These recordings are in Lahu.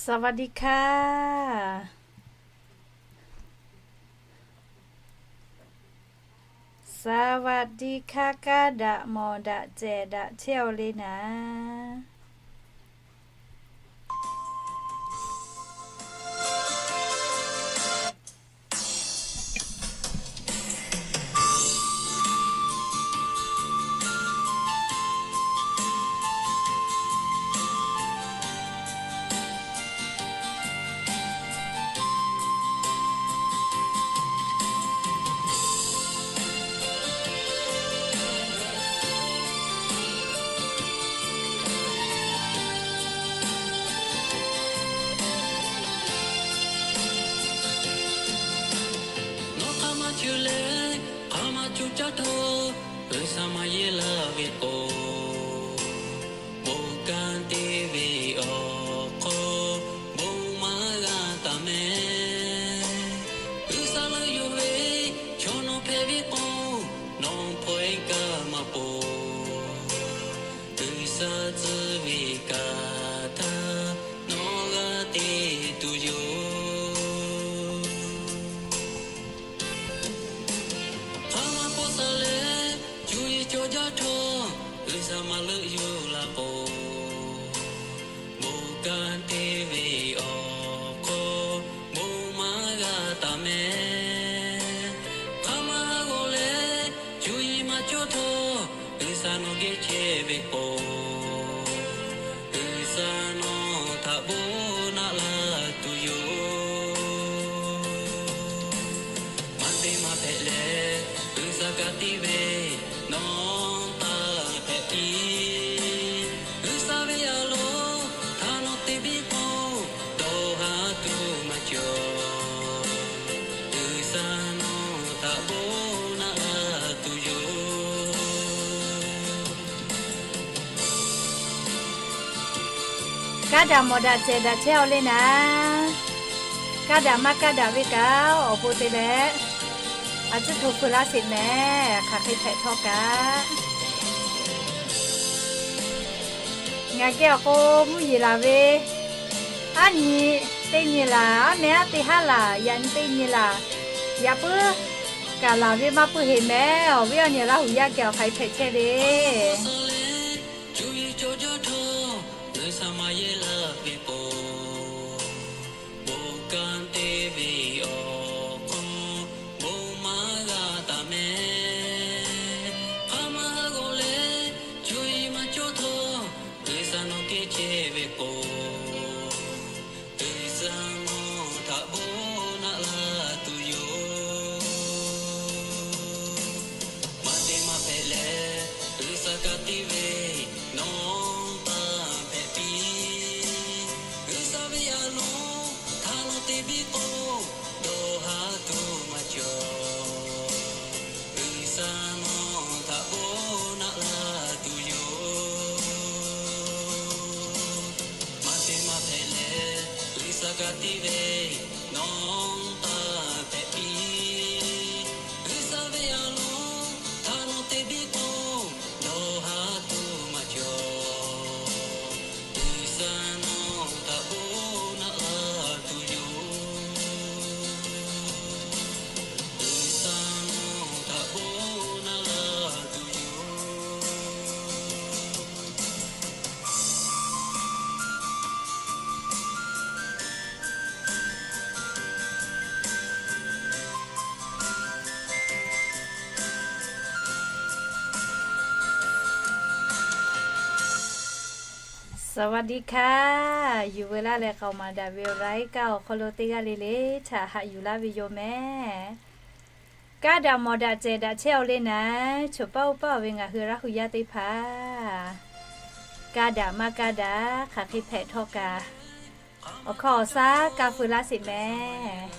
สวัสดีค่ะ สวัสดีค่ะ Kaˇ daꞈ mawˬ daꞈ cehˬ daꞈ chehˇ-aw le naˍ. Nawˬ hk'aˬ ma cheuˬ leh, hk'aˬ ma co caˇ htawˇ, G'uiˬsha maˇ yehˇ laˇ ve k'o, bon kanˉ te ve awˬ hk'aw, bon maˇ g'a taˍ mehˍ. G'uiˬsha leuˆ yuˬ ve chaw nawˬ hpehꞈ ve k'o, nawˬ hpawˇ-e kaˇ maˇ poˬ. G'uiˬsha tcuh ve kaꞈ htaˇ, nawˬ g'a te tuˬ yoˬ. Hk'aˬ ma paw sha leh, cuˇ yiˍ cawˬ jaˇ htawˇ, G'uiˬsha maˇ leuˆ yuˬ laˇ k'o, bon kanˉ te ve awˬ hk'aw, bon maˇ g'a taˍ mehˍ. Hk'aˬ ma g'awˬ leh, cuˇ yiˍ maˇ cawˬ htawˇ, G'uiˬsha nawˬ geh chehˇ ve k'o, G'uiˬsha nawˬ htaꞈ bon naˆ laˇ tuˬ yoˬ. Maˇ te maˇ hpehꞈ leh, G'uiˬsha ka tiˇ ve nawˬ taˇ hpehꞈ piˇ. G'uiˬsha ve a loˍ htaꞈ nawˬ te biˇ k'o, dawˇ ha tuˬ maˇ cawˬ. G'uiˬsha nawˬ htaꞈ bon naˆ laˇ tuˬ yoˬ. Kaˇ daꞈ mawˬ daꞈ cehˬ daꞈ chehˇ-aw le naˍ. Kaˇ daꞈ maˇ kaˇ daꞈ ve kaꞈ awˬ bon te leh, a ciˉ hto hpfuhˇ laˇ sheˍ mehˍ. Hk'aˬ hk'e hpehꞈ htawˇ kaꞈ, ngaˬ geh awˬ k'o mvuhˇ yeˬ laˬ ve, aˉ nyi teˇ nyi laˬ, aˉ meh aˉ te haˉ laˬ, yaꞈ nyi teˇ nyi laˬ, yaꞈ puiˉ kaꞈ laˬ ve maˇ puiˉ heˍ mehˍ. Awˬ viˉ awˬ nyi Laˇ huˍ yaˇ geh awˬ hk'aˬ hk'e hpehꞈ chehˇ le. Cuˇ yiˍ cawˬ jaˇ htawˇ, G'uiˬsha maˇ yehˇ laˇ ve k'o, bon kanˉ te ve awˬ hk'aw, bon maˇ g'a taˍ mehˍ. Hk'aˬ ma g'awˬ leh, cuˇ yiˍ maˇ cawˬ htawˇ, G'uiˬsha nawˬ geh chehˇ ve k'o, G'uiˬsha nawˬ htaꞈ bon naˆ laˇ tuˬ yoˬ. Maˇ te maˇ hpehꞈ leh, G'uiˬsha ka tiˇ ve nawˬ taˇ hpehꞈ piˇ. G'uiˬsha ve a loˍ htaꞈ nawˬ te biˇ k'o, dawˇ ha tuˬ maˇ cawˬ. G'uiˬsha nawˬ htaꞈ bon naˆ laˇ tuˬ yoˬ. Maˇ te maˇ hpehꞈ leh, G'uiˬsha ka tiˇ ve nawˬ taˇ hpehꞈ piˇ. G'uiˬsha ve a loˍ htaꞈ nawˬ te biˇ k'o, dawˇ ha tuˬ maˇ cawˬ. G'uiˬsha nawˬ htaꞈ bon naˆ laˇ tuˬ yoˬ. G'uiˬsha nawˬ htaꞈ bon naˆ laˇ tuˬ yoˬ. Saˍ vaˍ diˆ hkaˇ, yuˬ veu laˇ leh k'aoˍ maˍ daꞈ ve awˬ laiˉ kaˆ awˬ hk'aw lo teˇ g'aˇ le le htaꞈ haꞈ yuˬ laˇ ve yoˬ mehˍ. Kaˇ daꞈ mawˬ daꞈ cehˬ daꞈ chehˇ-aw le naˍ. Choˬ paˆ uˉ paˆ-aˬ ve ngaˬ hui Laˇ huˍ yaˇ teˇ hpaˍ, kaˇ daꞈ maˇ kaˇ daꞈ hk'aˬ hk'e hpehꞈ htawˇ kaꞈ, awˬ hkawˇ awˬ shaˉ kaˇ feu laˇ sheˍ mehˍ.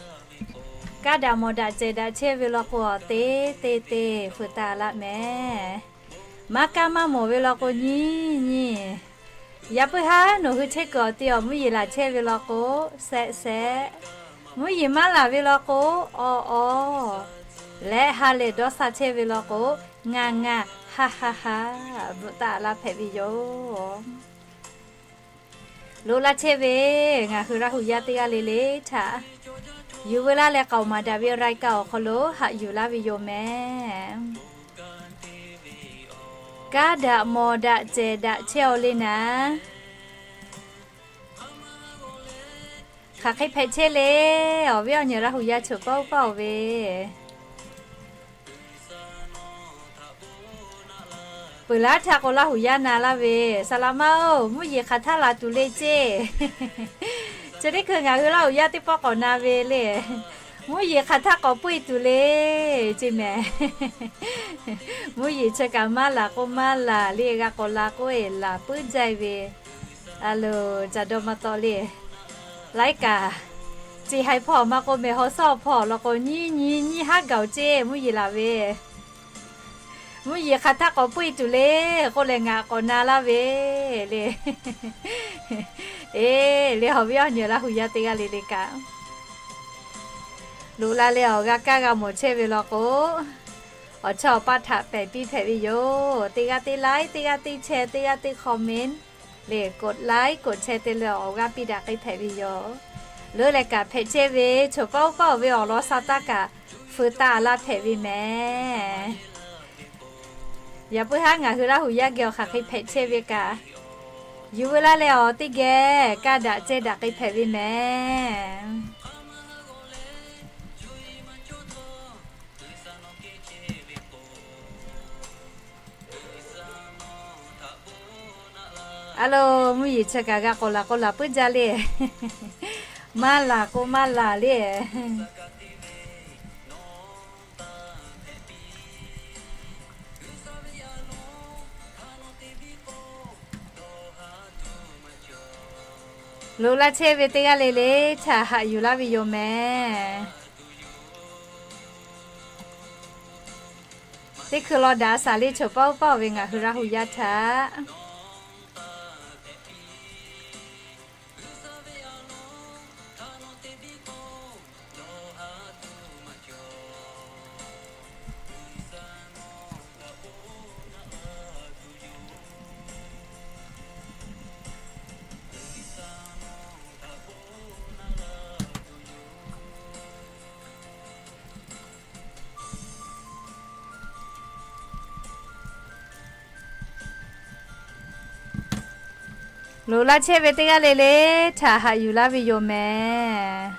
Kaˇ daꞈ mawˬ daꞈ cehˬ daꞈ chehˇ ve law k'o, awˬ te te te feu taˍ laˇ mehˍ. Maˇ kaˇ maˇ mawˬ ve law k'o, nyi nyi. Yaꞈ puiˉ haˉ nawˬ hui chehˇ kuiˬ awˬ te awˬ mvuhˇ yeˬ laˬ chehˇ ve law k'o, sehˆ sehˆ. Mvuhˇ yeˬ maˇ laˬ ve law k'o, awˬ awˬ. Leh ha lehˬ dawˇ sha chehˇ ve law k'o, ngaˬ ngaˬ ha ha ha, bvuhꞈ taˍ laˇ hpehꞈ ve yoˬ. Loꞈ la chehˇ ve ngaˬ hui Laˇ hu yaˇ teˇ g'aˇ le le htaꞈ yuˬ veu laˇ leh k'aoˍ maˍ daꞈ ve รายการ awˬ hk'aw lo haꞈ yuˬ laˇ ve yoˬ mehˍ. Kanˉ daꞈ mawˬ daꞈ cehˬ daꞈ chehˇ-aw le naˍ. Hk'aˬ hk'e hpehꞈ chehˇ le. Awˬ viˉ awˬ nyi Laˇ hu yaˇ choˬ paˇ oˇ paˇ-oˬ ve, peuˬ laˇ htaˇ k'o Laˇ hu yaˇ na laˇ ve, saˍ laꞈ ma-oˬ, mvuhˇ yeˬ hk'aˬ htaˇ laˬ tuˬ le ceˇ. Chi teˇ hkui ngaˬ hui Laˇ hu yaˇ teˇ pawˆ k'awꞈ na ve le. Mvuhˇ yeˬ hk'aˬ htaˇ k'awꞈ puiˇ tuˬ le ceˇ mehˍ. Mvuhˇ yeˬ chi kaꞈ maˇ laˬ k'o maˇ laˬ le, g'a k'awꞈ la k'oˆ-e laˬ puiˉ jaˇ ve. A loˬ, caˬ dawˇ maˇ tawˆ le. Laiˉ kaꞈ, ceˬ haiˬ hpawˇ maˇ k'oˆ mehˍ, haw sawˉ hpawˇ law k'o nyiˇ nyi nyiˇ haˉ gaˬ-oˬ ceˇ mvuhˇ yeˬ laˬ ve. Mvuhˇ yeˬ hk'aˬ htaˇ k'awꞈ puiˇ tuˬ le k'oˆ leh ngaˬ k'awꞈ na laˇ ve le. Eˬ, le awˬ viˉ awˬ nyi Laˇ hu yaˇ teˇ g'aˇ le le kaꞈ, loꞈ la leh awˬ g'a kaˇ g'a mawˬ chehˇ ve law k'o, awˬ chawˇ awˬ paˆ htaꞈ pehˬ piˇ hpehꞈ ve yoˬ. Teˇ g'aˇ teˇ like, teˇ g'aˇ teˇ share, teˇ g'aˇ teˇ comment, le กดไลค์ กดแชร์ te leh awˬ g'aˇ piˇ daꞈ k'ai hpehꞈ ve yoˬ. Leuˉ leh kaꞈ hpehꞈ chehˇ ve choˬ paˇ oˇ paˇ-oˬ ve awˬ lawn sha taˇ kaꞈ feu taˇ laˇ hpehꞈ ve mehˍ. Yaꞈ puiˉ haˉ ngaˬ hui Laˇ hu yaˇ geh awˬ hk'aˬ hk'e hpehꞈ chehˇ ve kaꞈ, yuˬ veu laˇ leh awˬ teˇ geh kaˇ daꞈ cehˇ daꞈ k'ai hpehꞈ ve mehˍ. A loˬ, mvuhˇ yeˬ chi kaꞈ g'a k'awꞈ laˬ k'o laˬ puiˉ jaˇ le. Maˇ laˬ k'o maˇ laˬ le. Loꞈ la chehˇ ve teˇ g'aˇ le le htaꞈ haꞈ yuˬ laˇ ve yoˬ mehˍ. Teˇ hkui law daꞈ a shaˍ le choˬ paˇ oˇ paˇ-oˬ ve ngaˬ hui Laˇ hu yaˇ htaꞈ Loꞈ la chehˇ ve teˇ g'aˇ le le htaꞈ haꞈ yuˬ laˇ ve yoˬ mehˍ.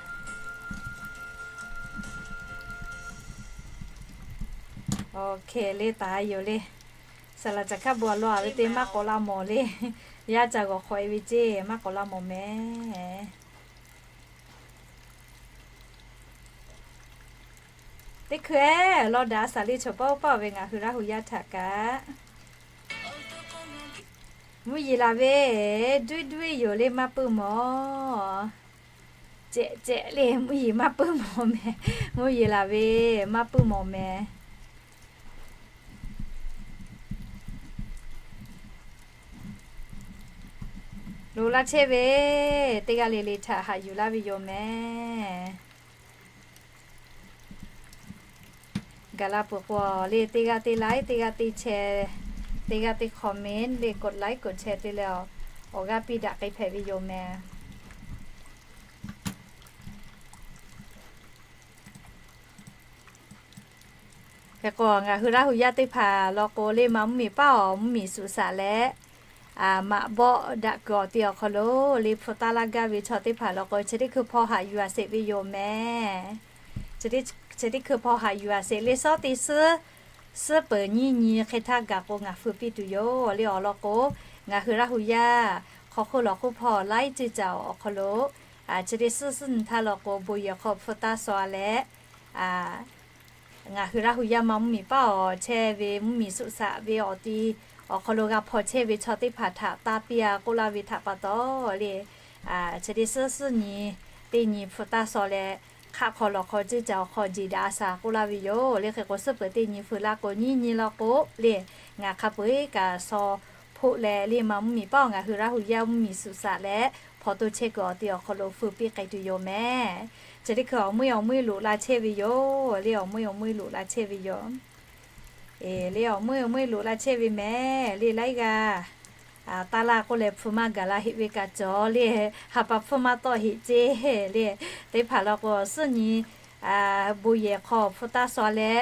Awˬ hkeh le taˍ yoˬ le. Saˍ laꞈ caˬ hkaˇ bon a law a ve te maˇ k'awꞈ la mawˬ le. Yaˇ caˬ g'awˬ hk'awꞈ e ve ceˇ maˇ k'awꞈ la mawˬ mehˍ. Teˇ hkui-eˬ law daꞈ a shaˍ le choˬ paˇ oˇ paˇ-oˬ ve ngaˬ hui Laˇ hu yaˇ htaꞈ kaꞈ, mvuhˇ yeˬ laˬ ve, duiˇ duiˇ yoˬ le maˇ puiˇ mawˬ. Cehꞈ cehꞈ le mvuhˇ yeˬ maˇ puiˇ mawˬ mehˍ. Mvuhˇ yeˬ laˬ ve maˇ puiˇ mawˬ mehˍ. Loꞈ la chehˇ ve teˇ g'aˇ le le htaꞈ haꞈ yuˬ laˇ ve yoˬ mehˍ. Gaˬ la peuˬ k'o le teˇ g'aˇ teˇ like, teˇ g'aˇ teˇ share, teˇ g'aˇ teˇ comment le กดไลค์ กดแชร์ te leh awˬ g'aˇ piˇ daꞈ k'ai hpehꞈ ve yoˬ mehˍ. Hk'e k'o ngaˬ hui Laˇ hu yaˇ teˇ hpaˍ law k'o le ma mvuhˇ miˬ paˉ awˬ mvuhˇ miˬ suꞈ shaꞈ leh, maꞈ bawˆ daꞈ kuiˬ awˬ ti awˬ hk'aw lo le hpu taˇ laˇ gaˇ ve chaw teˇ hpaˍ law k'o chi teˇ hkui hpaw haꞈ yuˬ a sheˍ ve yoˬ mehˍ. Chi teˇ hkui hpaw haꞈ yuˬ a sheˍ le, suhˉ teˇ suhˉ suhˉ peuˬ nyiˇ nyi hk'e htaˇ gaˬ k'o ngaˬ feu piˇ tuˬ yoˬ le. Awˬ lawn k'o, ngaˬ hui Laˇ hu yaˇ hk'aw hk'oˆ lawˬ hk'oˆ hpaw laiˉ ceuˬ caꞈ awˬ hk'aw lo, chi teˇ suhˉ suhˉ nyi htaˇ law k'o bon yehˬ hk'aw hpu taˇ shaw leh, ngaˬ hui Laˇ hu yaˇ ma mvuhˇ miˬ paˉ awˬ chehˇ ve mvuhˇ miˬ suꞈ shaꞈ ve awˬ ti awˬ hk'aw lo g'a hpaw chehˇ ve chaw teˇ hpaˍ htaꞈ taˇ piˇ a k'oˆ laˇ ve htaꞈ pa taw le, chi teˇ suhˉ suhˉ nyi teˇ nyi hpu taˇ shaw leh, hk'aˆ hk'aw lawˬ hk'aw ceuˬ caꞈ awˬ hk'aw jeˬ daꞈ a shaˍ k'oˆ laˇ ve yoˬ le. Hk'e k'o suhˉ peuˬ teˇ nyi feu laˇ k'o nyiˇ nyi law k'o le, ngaˬ hk'a peu-eˬ kaꞈ shaw hpoˆ leh le ma mvuhˇ miˬ paˉ awˬ ngaˬ hui Laˇ hu yaˇ mvuhˇ miˬ suꞈ shaꞈ leh hpaw to chehˇ kuiˬ awˬ ti awˬ hk'aw lo feu piˇ k'ai tuˬ yoˬ mehˍ. Chi teˇ hkui awˬ meuˇ awˬ meuˇ loꞈ la chehˇ ve yoˬ le. Awˬ meuˇ awˬ meuˇ loꞈ la chehˇ ve yoˬ. Le awˬ meuˇ awˬ meuˇ loꞈ la chehˇ ve mehˍ le. Laiˉ g'aˇ taˇ laˇ k'oˆ leh hpu maˇ gaˬ la heꞈ ve kaꞈ cawˬ le. Ha pa hpfuhˇ maˇ tawˆ heꞈ ceˇ le. Teˇ hpaˍ law k'o suhˉ nyi bon yehˬ hk'aw hpu taˇ sua leh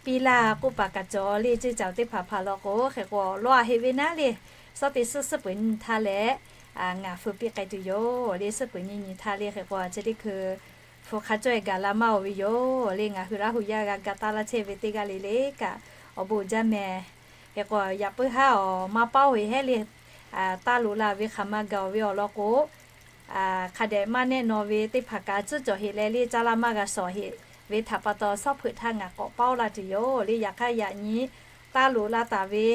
piˇ laˇ k'oˆ paˍ kaꞈ cawˬ le. Ceˇ caˬ teˇ hpaˍ hpaˍ law k'o hk'e k'o lawˇ a heꞈ ve naˉ le. Suhˉ teˇ suhˉ suhˉ peuˬ nyi htaˇ leh ngaˬ hpu piˇ k'ai tuˬ yoˬ le. Suhˉ peuˬ nyi nyi htaˇ le hk'e k'o chi teˇ hkui hpu hk'a cawˇ e gaˬ la maˇ oˬ ve yoˬ le. Ngaˬ hui Laˇ hu yaˇ g'a ga taˇ laˇ chehˇ ve teˇ g'aˇ le le kaꞈ awˬ bon uiˍ jaˇ mehˍ. Hk'e k'o yaꞈ puiˉ haˉ awˬ maˇ paˉ oˬ heˆ le. Taˇ loꞈ la ve hk'aˬ ma gaˬ oˬ ve awˬ lawn k'o, hk'a dehꞈ maˇ nehˆ naw ve teˇ hpaˍ kaꞈ tcuhˉ cawˬ heꞈ leh le caˇ laˇ maˇ g'a shawˍ heꞈ ve htaꞈ pa taw, suhˉ hpeuꞈ htaˇ ngaˬ k'awꞈ paˉ oˇ la tuˬ yoˬ le. Yaꞈ hk'aˇ yaꞈ nyi taˇ loꞈ la taˍ ve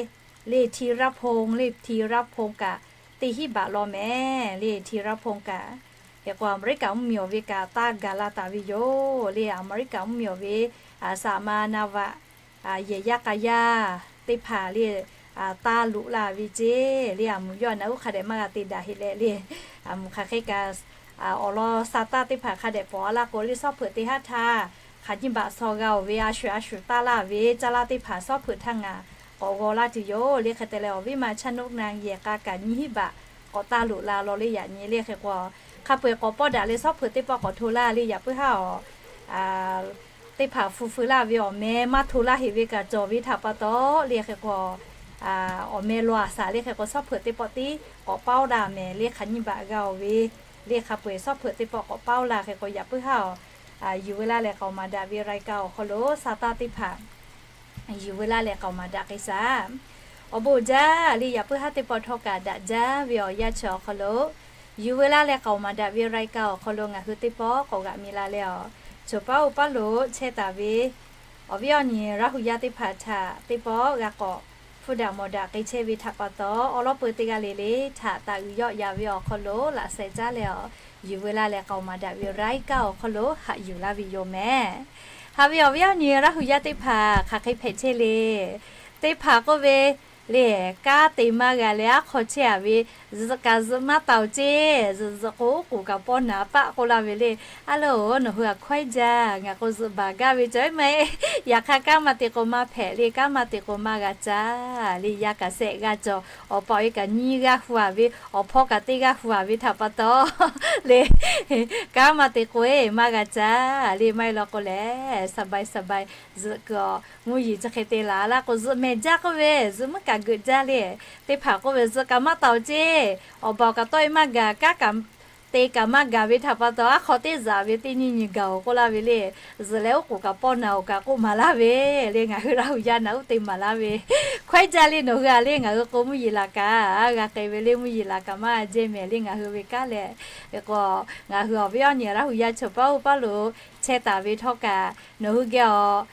le hti raˇ hponˇ le hti raˇ hponˇ kaꞈ teˇ hinˉ baꞈ law mehˍ le hti raˇ hponˇ kaꞈ. Hk'e k'o Aˍmeˍriˆkaˍ mvuhˇmiˬ awˬ ve kaꞈ taˇ gaˬ la taˍ ve yoˬ le. Aˍmeˍriˆkaˍ mvuhˇmiˬ awˬ ve saˍ ma na vaꞈ yehˬ yaˇ k'a yaˇ teˇ hpaˍ le taˇ loꞈ la ve ceˇ le. Aˬ muˍ yawˇ a naˬ uˉ hk'a dehꞈ maˇ g'a te daꞈ heꞈ leh le. Aˬ muˍ hk'aˬ hk'e kaꞈ awˬ lawn sa taˇ teˇ hpaˍ hk'a dehꞈ pawˍ a laˇ k'o le, suhˉ hpeuꞈ teˇ haˉ htaˇ hk'aˬ nyiˇ baꞈ shaw g'a oˬ ve a shu a shu taˇ laˇ ve caˇ laˇ teˇ hpaˍ suhˉ hpeuꞈ htaˇ ngaˬ k'awꞈ g'aw laˇ tuˬ yoˬ le. Hk'e te leh awˬ viˉ ma chaˇ nuˆ na yehˬ k'a kaꞈ nyiˇ hinˉ baꞈ k'awꞈ taˇ loꞈ la law le. Yaꞈ nyi le hk'e k'o hk'a peu-eˬ k'awꞈ pawˆ daꞈ leh suhˉ hpeuꞈ teˇ pawˆ k'awꞈ hto laˇ le. Yaꞈ puiˉ haˉ awˬ teˇ hpaˍ hpu feu laˇ ve awˬ meh maˇ hto laˇ heꞈ ve kaꞈ cawˬ ve htaꞈ pa taw le hk'e k'o awˬ meh law a saˍ le hk'e k'o suhˉ hpeuꞈ teˇ pawˆ tiˉ k'awꞈ paˉ oˇ la mehˍ le. Hk'aˬ nyiˇ baꞈ g'a oˬ ve le hk'a peu-eˬ suhˉ hpeuꞈ teˇ pawˆ k'awꞈ paˉ oˇ la hk'e k'o yaꞈ puiˉ haˉ awˬ yuˬ ve laˇ leh k'aoˍ maˍ daꞈ ve รายการ awˬ hk'aw lo sa taˇ teˇ hpaˍ yuˬ ve laˇ leh k'aoˍ maˍ daꞈ k'ai shaˍ. Awˬ bon uiˍ jaˇ le. Yaꞈ puiˉ haˉ teˇ pawˆ htawˇ kaꞈ daꞈ jaˇ ve awˬ yanˇ chi awˬ hk'aw lo yuˬ ve laˇ leh k'aoˍ maˍ daꞈ ve รายการ awˬ hk'aw lo ngaˬ hui teˇ pawˆ k'awꞈ g'aꞈ mi la leh awˬ choˬ paˉ oˇ paˉ lo chehˇ taˍ ve awˬ viˉ awˬ nyi Laˇ hu yaˇ teˇ hpaˍ htaꞈ teˇ pawˆ g'a k'awꞈ hpfuhˇ daꞈ mawˬ daꞈ k'ai chehˇ ve htaꞈ pa taw, awˬ lawˉ peu teˇ g'aˇ le le htaꞈ taˍ uiˍ yawˆ yan ve awˬ hk'aw lo laꞈ sheh caˉ leh awˬ yuˬ ve laˇ leh k'aoˍ maˍ daꞈ ve รายการ awˬ hk'aw lo haꞈ yuˬ laˇ ve yoˬ mehˍ. Haꞈ ve awˬ viˉ awˬ nyi Laˇ hu yaˇ teˇ hpaˍ hk'aˬ hk'e hpehꞈ chehˇ le. Teˇ hpaˍ k'oˆ ve le, kanˉ te maˇ g'a leh aˉ hk'aw chehˇ a ve, zuhꞈ kaꞈ zuhꞈ maˇ taˍ oˬ ceˇ. Zuhꞈ zuhꞈ k'o oˉ k'oˍ kaꞈ pawˇ naˍ paˆ k'oˆ laˇ ve le. A loˬ, nawˬ hui a hkawehˉ jaˇ, ngaˬ k'o zuhꞈ baˬ gaˇ ve cawˬ maˇ heˆ. Yaꞈ hk'aˇ kanˉ maˇ te k'o maˇ hpehꞈ le, kanˉ maˇ te k'o maˇ g'a caˇ le. Yaˇ kaꞈ shehˆ g'aˇ cawˬ, awˬ pa awˬ e kaꞈ nyiˇ g'aˇ hu a ve, awˬ hpawˇ kaꞈ teˇ g'aˇ hu a ve htaꞈ pa taw le, kanˉ maˇ te k'o maˇ g'a caˇ le. Maˇ heˆ law k'o lehˬ สบาย สบาย zuhꞈ kuiˬ awˬ mvuhˇ yeˬ chi hk'e te laˬ laˇ k'o zuhꞈ mehˍ jaˇ k'oˆ ve, zuhꞈ meuˉ kaꞈ geuꞈ jaˇ le. Teˇ hpaˍ k'oˆ ve zuhꞈ kaꞈ maˇ taˍ oˬ ceˇ, awˬ baˬ awˬ kaꞈ tawˆ e maˇ gaˬ, kanˉ kaꞈ te kaꞈ maˇ gaˬ ve htaꞈ pa taw, aˉ hk'aw teˇ zaꞈ ve teˇ nyiˇ nyi gaˬ oˬ k'oˆ laˇ ve le. Zuhꞈ leh oˉ k'oˍ kaꞈ pawˇ naˍ oˬ kaꞈ k'oˆ maˍ laˇ ve le. Ngaˬ hui Laˇ hu yaˇ naꞈ uˉ te maˍ laˇ ve, hkawehˉ jaˇ le. Nawˬ hui a le ngaˬ hui k'o mvuhˇ yeˬ laˬ kaꞈ g'a k'ai ve le. Mvuhˇ yeˬ laˬ kaꞈ maˇ jehˇ mehˍ le ngaˬ hui ve kanˉ lehˬ. Hk'e k'o ngaˬ hui awˬ viˉ awˬ nyi Laˇ hu yaˇ choˬ paˉ oˇ paˉ lo chehˇ taˍ ve htawˇ kaꞈ nawˬ hui geh awˬ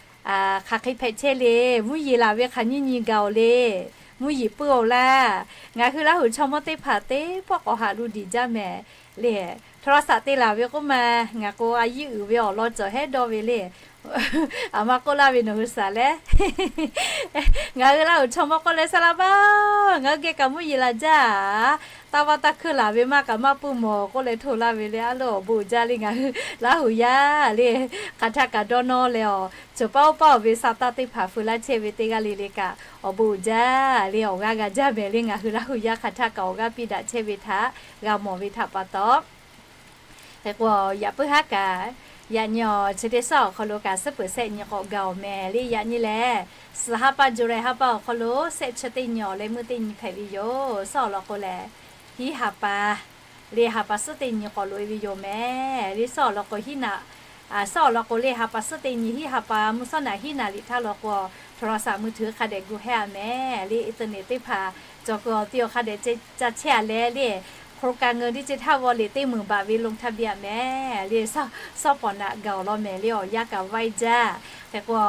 hk'aˬ hk'e hpehꞈ chehˇ le. Mvuhˇ yeˬ laˬ ve hk'aˬ nyiˇ nyi gaˬ oˬ le. Mvuhˇ yeˬ puiˉ oˬ laˇ. Ngaˬ hui Laˇ hu chaw mawˇ teˇ hpaˍ teˇ pawˆ k'awꞈ haꞈ lu diˍ jaˇ mehˍ le. โทรศัพท์ te laˬ ve k'oˆ ma, ngaˬ k'o a yiˇ uiˍ ve awˬ lawn cawˬ hehˉ dawˇ ve le. Aˬ ma k'oˆ laˇ ve nawˬ hui shaˍ leh, ngaˬ hui Laˇ hu chaw mawˇ k'oˆ leh saˍ laꞈ ma, ngaˬ hui geh kaꞈ mvuhˇ yeˬ laˬ jaˇ. Taˇ vaˇ taˇ hkuiˇ laˬ ve maˇ kaꞈ maˇ puiˉ mawˬ k'oˆ leh hto laˇ ve le. A loˬ, awˬ bon uiˍ jaˇ le. Ngaˬ hui Laˇ hu yaˇ le hk'aˬ htaˇ kaꞈ dawˇ nawˇ leh awˬ choˬ paˉ oˇ paˉ oˬ ve sa taˇ teˇ hpaˍ feu laˇ chehˇ ve teˇ g'aˇ le le kaꞈ awˬ bon uiˍ jaˇ le. Awˬ g'aˇ g'a jaˇ mehˍ le. Ngaˬ hui Laˇ hu yaˇ hk'aˬ htaˇ kaꞈ awˬ g'aˇ piˇ daꞈ chehˇ ve htaꞈ g'a mawˬ ve htaꞈ pa taw, hk'e k'o yaꞈ puiˉ haˉ kaꞈ yaꞈ nyi awˬ chi teˇ suhˉ awˬ hk'aw lo kaꞈ suhˉ peuˬ shehˆ nyi k'awꞈ gaˬ oˬ mehˍ le. Yaꞈ nyi lehˬ, suhˍ ha pa July ha pa awˬ hk'aw lo shehˆ chi teˇ nyi awˬ leh meuˇ teˇ nyi hpehꞈ ve yoˬ. Suhˉ awˬ lawn k'o lehˬ, hiˉ ha pa le ha pa suhˉ teˇ nyi k'awꞈ loꞈ e ve yoˬ mehˍ le. Suhˉ awˬ lawn k'o hiˉ naꞈ, suhˉ awˬ lawn k'o le ha pa suhˉ teˇ nyi hiˉ ha pa mvuhˇ suhˉ naꞈ hiˉ naꞈ liꞈ htaˇ lawn k'o โทรศัพท์มือถือ hk'a dehꞈ gu hehˉ a mehˍ le. Internet teˇ hpaˍ cawˬ kuiˬ awˬ ti awˬ hk'a dehꞈ ca chehˇ a leh le, โครงการเงินดิจิทัลวอลเล็ต teˇ meunˍ baˬ ve ลงทะเบียน mehˍ le. Suhˉ pawˍ naꞈ gaˬ awˬ lawn mehˍ le. Awˬ yanˇ kaꞈ vaiˇ jaˇ. Hk'e k'o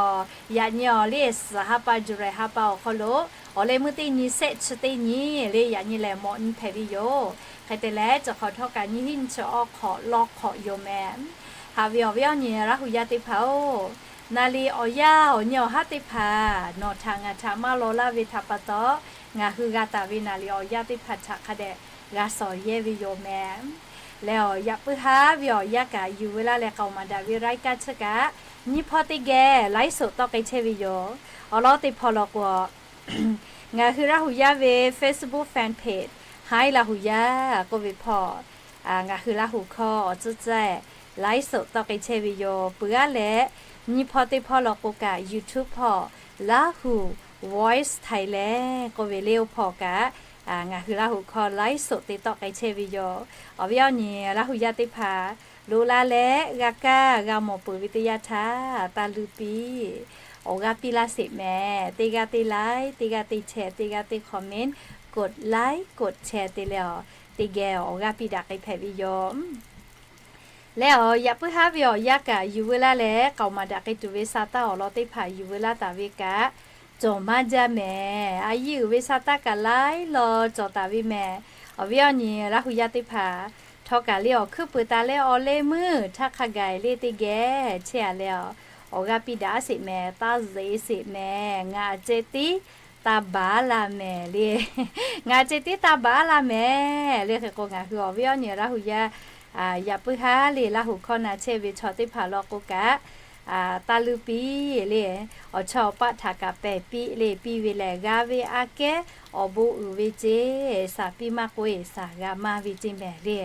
yaꞈ nyi awˬ le suhˍ ha pa July ha pa awˬ hk'aw lo awˬ leh meuˇ teˇ nyi shehˆ chi teˇ nyi le. Yaꞈ nyi lehˬ mawꞈ nyi hpehꞈ ve yoˬ. Hk'e te leh, cawˬ hk'awꞈ htawˇ kaꞈ nyiˇ hinˉ nyiˇ chi awˬ hk'awꞈ lawˇ hk'awꞈ yoˬ mehˍ. Haꞈ ve awˬ viˉ awˬ nyi Laˇ hu yaˇ teˇ hpaˍ-oˬ, naˍ liꞈ awˬ yanˇ awˬ nyi awˬ haˉ teˇ hpaˍ nawˬ htaꞈ ngaˬ htaꞈ maˇ law laˇ ve htaꞈ pa taw, ngaˬ hui g'a taˍ ve naˍ liꞈ awˬ yanˇ teˇ hpaˍ htaꞈ hk'a dehꞈ g'a shawˍ yehˇ ve yoˬ mehˍ. Leh awˬ yaꞈ puiˉ haˉ ve awˬ yanˇ kaꞈ yuˬ ve laˇ leh k'aoˍ maˍ daꞈ ve รายการ chi kaꞈ nyiˇ hpawˇ teˇ geh ไลฟ์สด tawˆ k'ai chehˇ ve yoˬ. Awˬ lawn teˇ hpawˇ law k'o, Ngaˬ hui Laˇ huˍ yaˇ ve Facebook fan page Hi Laˇ huˍ yaˇ k'oˆ ve hpawˇ, ngaˬ hui Laˇ huˍ hkawˇ awˬ tcuhˉ tcuhˉ ไลฟ์สด tawˆ k'ai chehˇ ve yoˬ. Peuˬ aˉ leh, nyiˇ hpawˇ teˇ hpawˇ law k'o kaꞈ YouTube hpawˇ Laˇ huˍ Voice Thailand k'oˆ ve le oˇ hpawˇ kaꞈ, ngaˬ hui Laˇ huˍ hkawˇ ไลฟ์สด te tawˆ k'ai chehˇ ve yoˬ. Awˬ viˉ awˬ nyi Laˇ huˍ yaˇ teˇ hpaˍ loꞈ la leh g'a kaˇ g'a mawˬ peuˬ ve teˇ yanˇ htaˇ, taˇ luˇ piˇ, awˬ g'aˇ piˇ laˇ sheˍ mehˍ. Teˇ g'aˇ teˇ like, teˇ g'aˇ teˇ share, teˇ g'aˇ teˇ comment, กดไลค์ กดแชร์ te leh awˬ, teˇ geh awˬ g'aˇ piˇ daꞈ k'ai hpehꞈ ve yoˬ. Leh awˬ yaꞈ puiˉ haˉ ve awˬ yanˇ kaꞈ yuˬ veu laˇ leh k'aoˍ maˍ daꞈ k'ai tuˬ ve sa taˇ awˬ lawn teˇ hpaˍ yuˬ veu laˇ taˍ ve kaꞈ, cawˬ maˇ jaˇ mehˍ. A yiˇ uiˍ ve sa taˇ kaꞈ laiˉ law cawˬ taˍ ve mehˍ. Awˬ viˉ awˬ nyi Laˇ huˍ yaˇ teˇ hpaˍ, htawˇ kaꞈ le awˬ hkuiˉ peuˬ taˍ leh awˬ leh meuˇ htaˇ hk'a gaˬ le teˇ geh chehˇ a leh, awˬ g'aˇ piˇ daꞈ sheˍ mehˍ, taˇ zeꞈ sheˍ mehˍ. Ngaˬ ceh tiˉ taˇ baˬ laˇ mehˍ le. Ngaˬ ceh tiˉ taˇ baˬ laˇ mehˍ le. Hk'e k'o ngaˬ hui awˬ viˉ awˬ nyi Laˇ huˍ yaˇ yaꞈ puiˉ haˉ le Laˇ huˍ hkawˇ na chehˇ ve chaw teˇ hpaˍ law k'o kaꞈ, taˇ luˇ piˇ le. Awˬ chawˇ awˬ paˆ htaꞈ kaꞈ pehˬ piˇ le, piˇ ve lehˬ g'a ve aꞈ kehˉ awˬ bon uiˍ ve ceˇ. Saˍ piˇ maˇ k'oˆ-e, saˍ g'a maˇ ve ceˇ mehˍ le.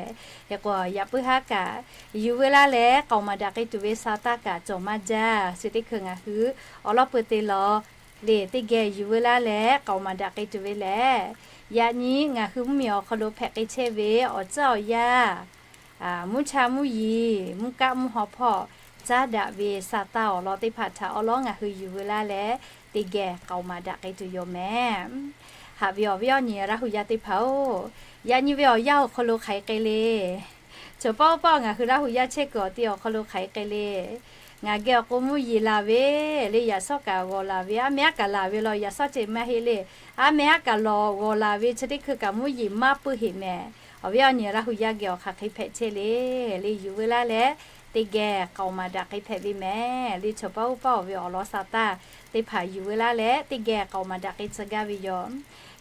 Hk'e k'o yaꞈ puiˉ haˉ kaꞈ yuˬ veu laˇ leh k'aoˍ maˍ daꞈ k'ai tuˬ ve sa taˇ kaꞈ cawˬ maˇ jaˇ. Chi teˇ hkui ngaˬ hui awˬ lawn peuˬ te lawˬ le teˇ geh yuˬ veu laˇ leh k'aoˍ maˍ daꞈ k'ai tuˬ ve lehˬ, yaꞈ nyi ngaˬ hui mvuhˇmiˬ awˬ hk'aw lo hpehꞈ k'ai chehˇ ve awˬ tcuhˉ awˬ yanˇ, mvuhˇ cha mvuhˇ yeˬ mvuhˇ kaˆ mvuhˇ haw hpawˇ caˉ daꞈ ve sa taˇ awˬ lawn teˇ hpaˍ htaꞈ awˬ lawn ngaˬ hui yuˬ veu laˇ leh, teˇ geh k'aoˍ maˍ daꞈ k'ai tuˬ yoˬ mehˍ. Haꞈ ve awˬ viˉ awˬ nyi Laˇ huˍ yaˇ teˇ hpaˍ-oˬ, yaꞈ nyi ve awˬ yanˇ awˬ hk'aw lo hk'aˬ hk'e k'ai le. Chaw paˆ oˇ paˆ ngaˬ hui Laˇ huˍ yaˇ chehˇ kuiˬ awˬ ti awˬ hk'aw lo hk'aˬ hk'e k'ai le. Ngaˬ geh awˬ k'o mvuhˇ yeˬ laˬ ve le, yaꞈ shawˉ kaꞈ g'awˬ laˬ ve, aˉ meh aˉ kaꞈ laˬ ve law yaꞈ shawˉ ceh maˇ heˆ le. Aˉ meh aˉ kaꞈ laˬ g'awˬ laˬ ve chi teˇ hkui kaꞈ mvuhˇ yeˬ maˇ puiˉ heˆ mehˍ. Awˬ viˉ awˬ nyi Laˇ huˍ yaˇ geh awˬ hk'aˬ hk'e hpehꞈ chehˇ le. Le yuˬ veu laˇ leh, teˇ geh k'aoˍ maˍ daꞈ k'ai hpehꞈ ve mehˍ. Le chaw paˆ oˇ paˆ awˬ ve awˬ lawn sa taˇ teˇ hpaˍ yuˬ veu laˇ leh teˇ geh k'aoˍ maˍ daꞈ k'ai tcuh gaˇ ve yoˬ.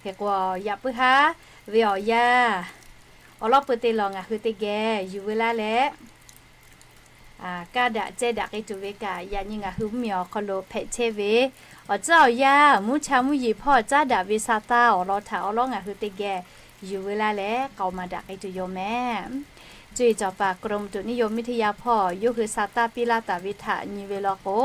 Hk'e k'o yaꞈ puiˉ haˉ ve awˬ yanˇ awˬ lawn peuˬ te lawˬ ngaˬ hui teˇ geh yuˬ veu laˇ leh, kaˇ daꞈ ceh daꞈ k'ai tuˬ ve kaꞈ, yaꞈ nyi ngaˬ hui mvuhˇmiˬ awˬ hk'aw lo hpehꞈ chehˇ ve awˬ tcuhˉ awˬ yanˇ mvuhˇ cha mvuhˇ yeˬ hpawˇ caˉ daꞈ ve sa taˇ awˬ lawn htaꞈ awˬ lawn ngaˬ hui teˇ geh yuˬ veu laˇ leh k'aoˍ maˍ daꞈ k'ai tuˬ yoˬ mehˍ. Cuˇ yiˍ cawˬ paˍ กรมอุตุนิยมวิทยา hpawˇ yawˇ hui sa taˇ piˇ laˇ taˍ ve htaꞈ nyi ve law k'o,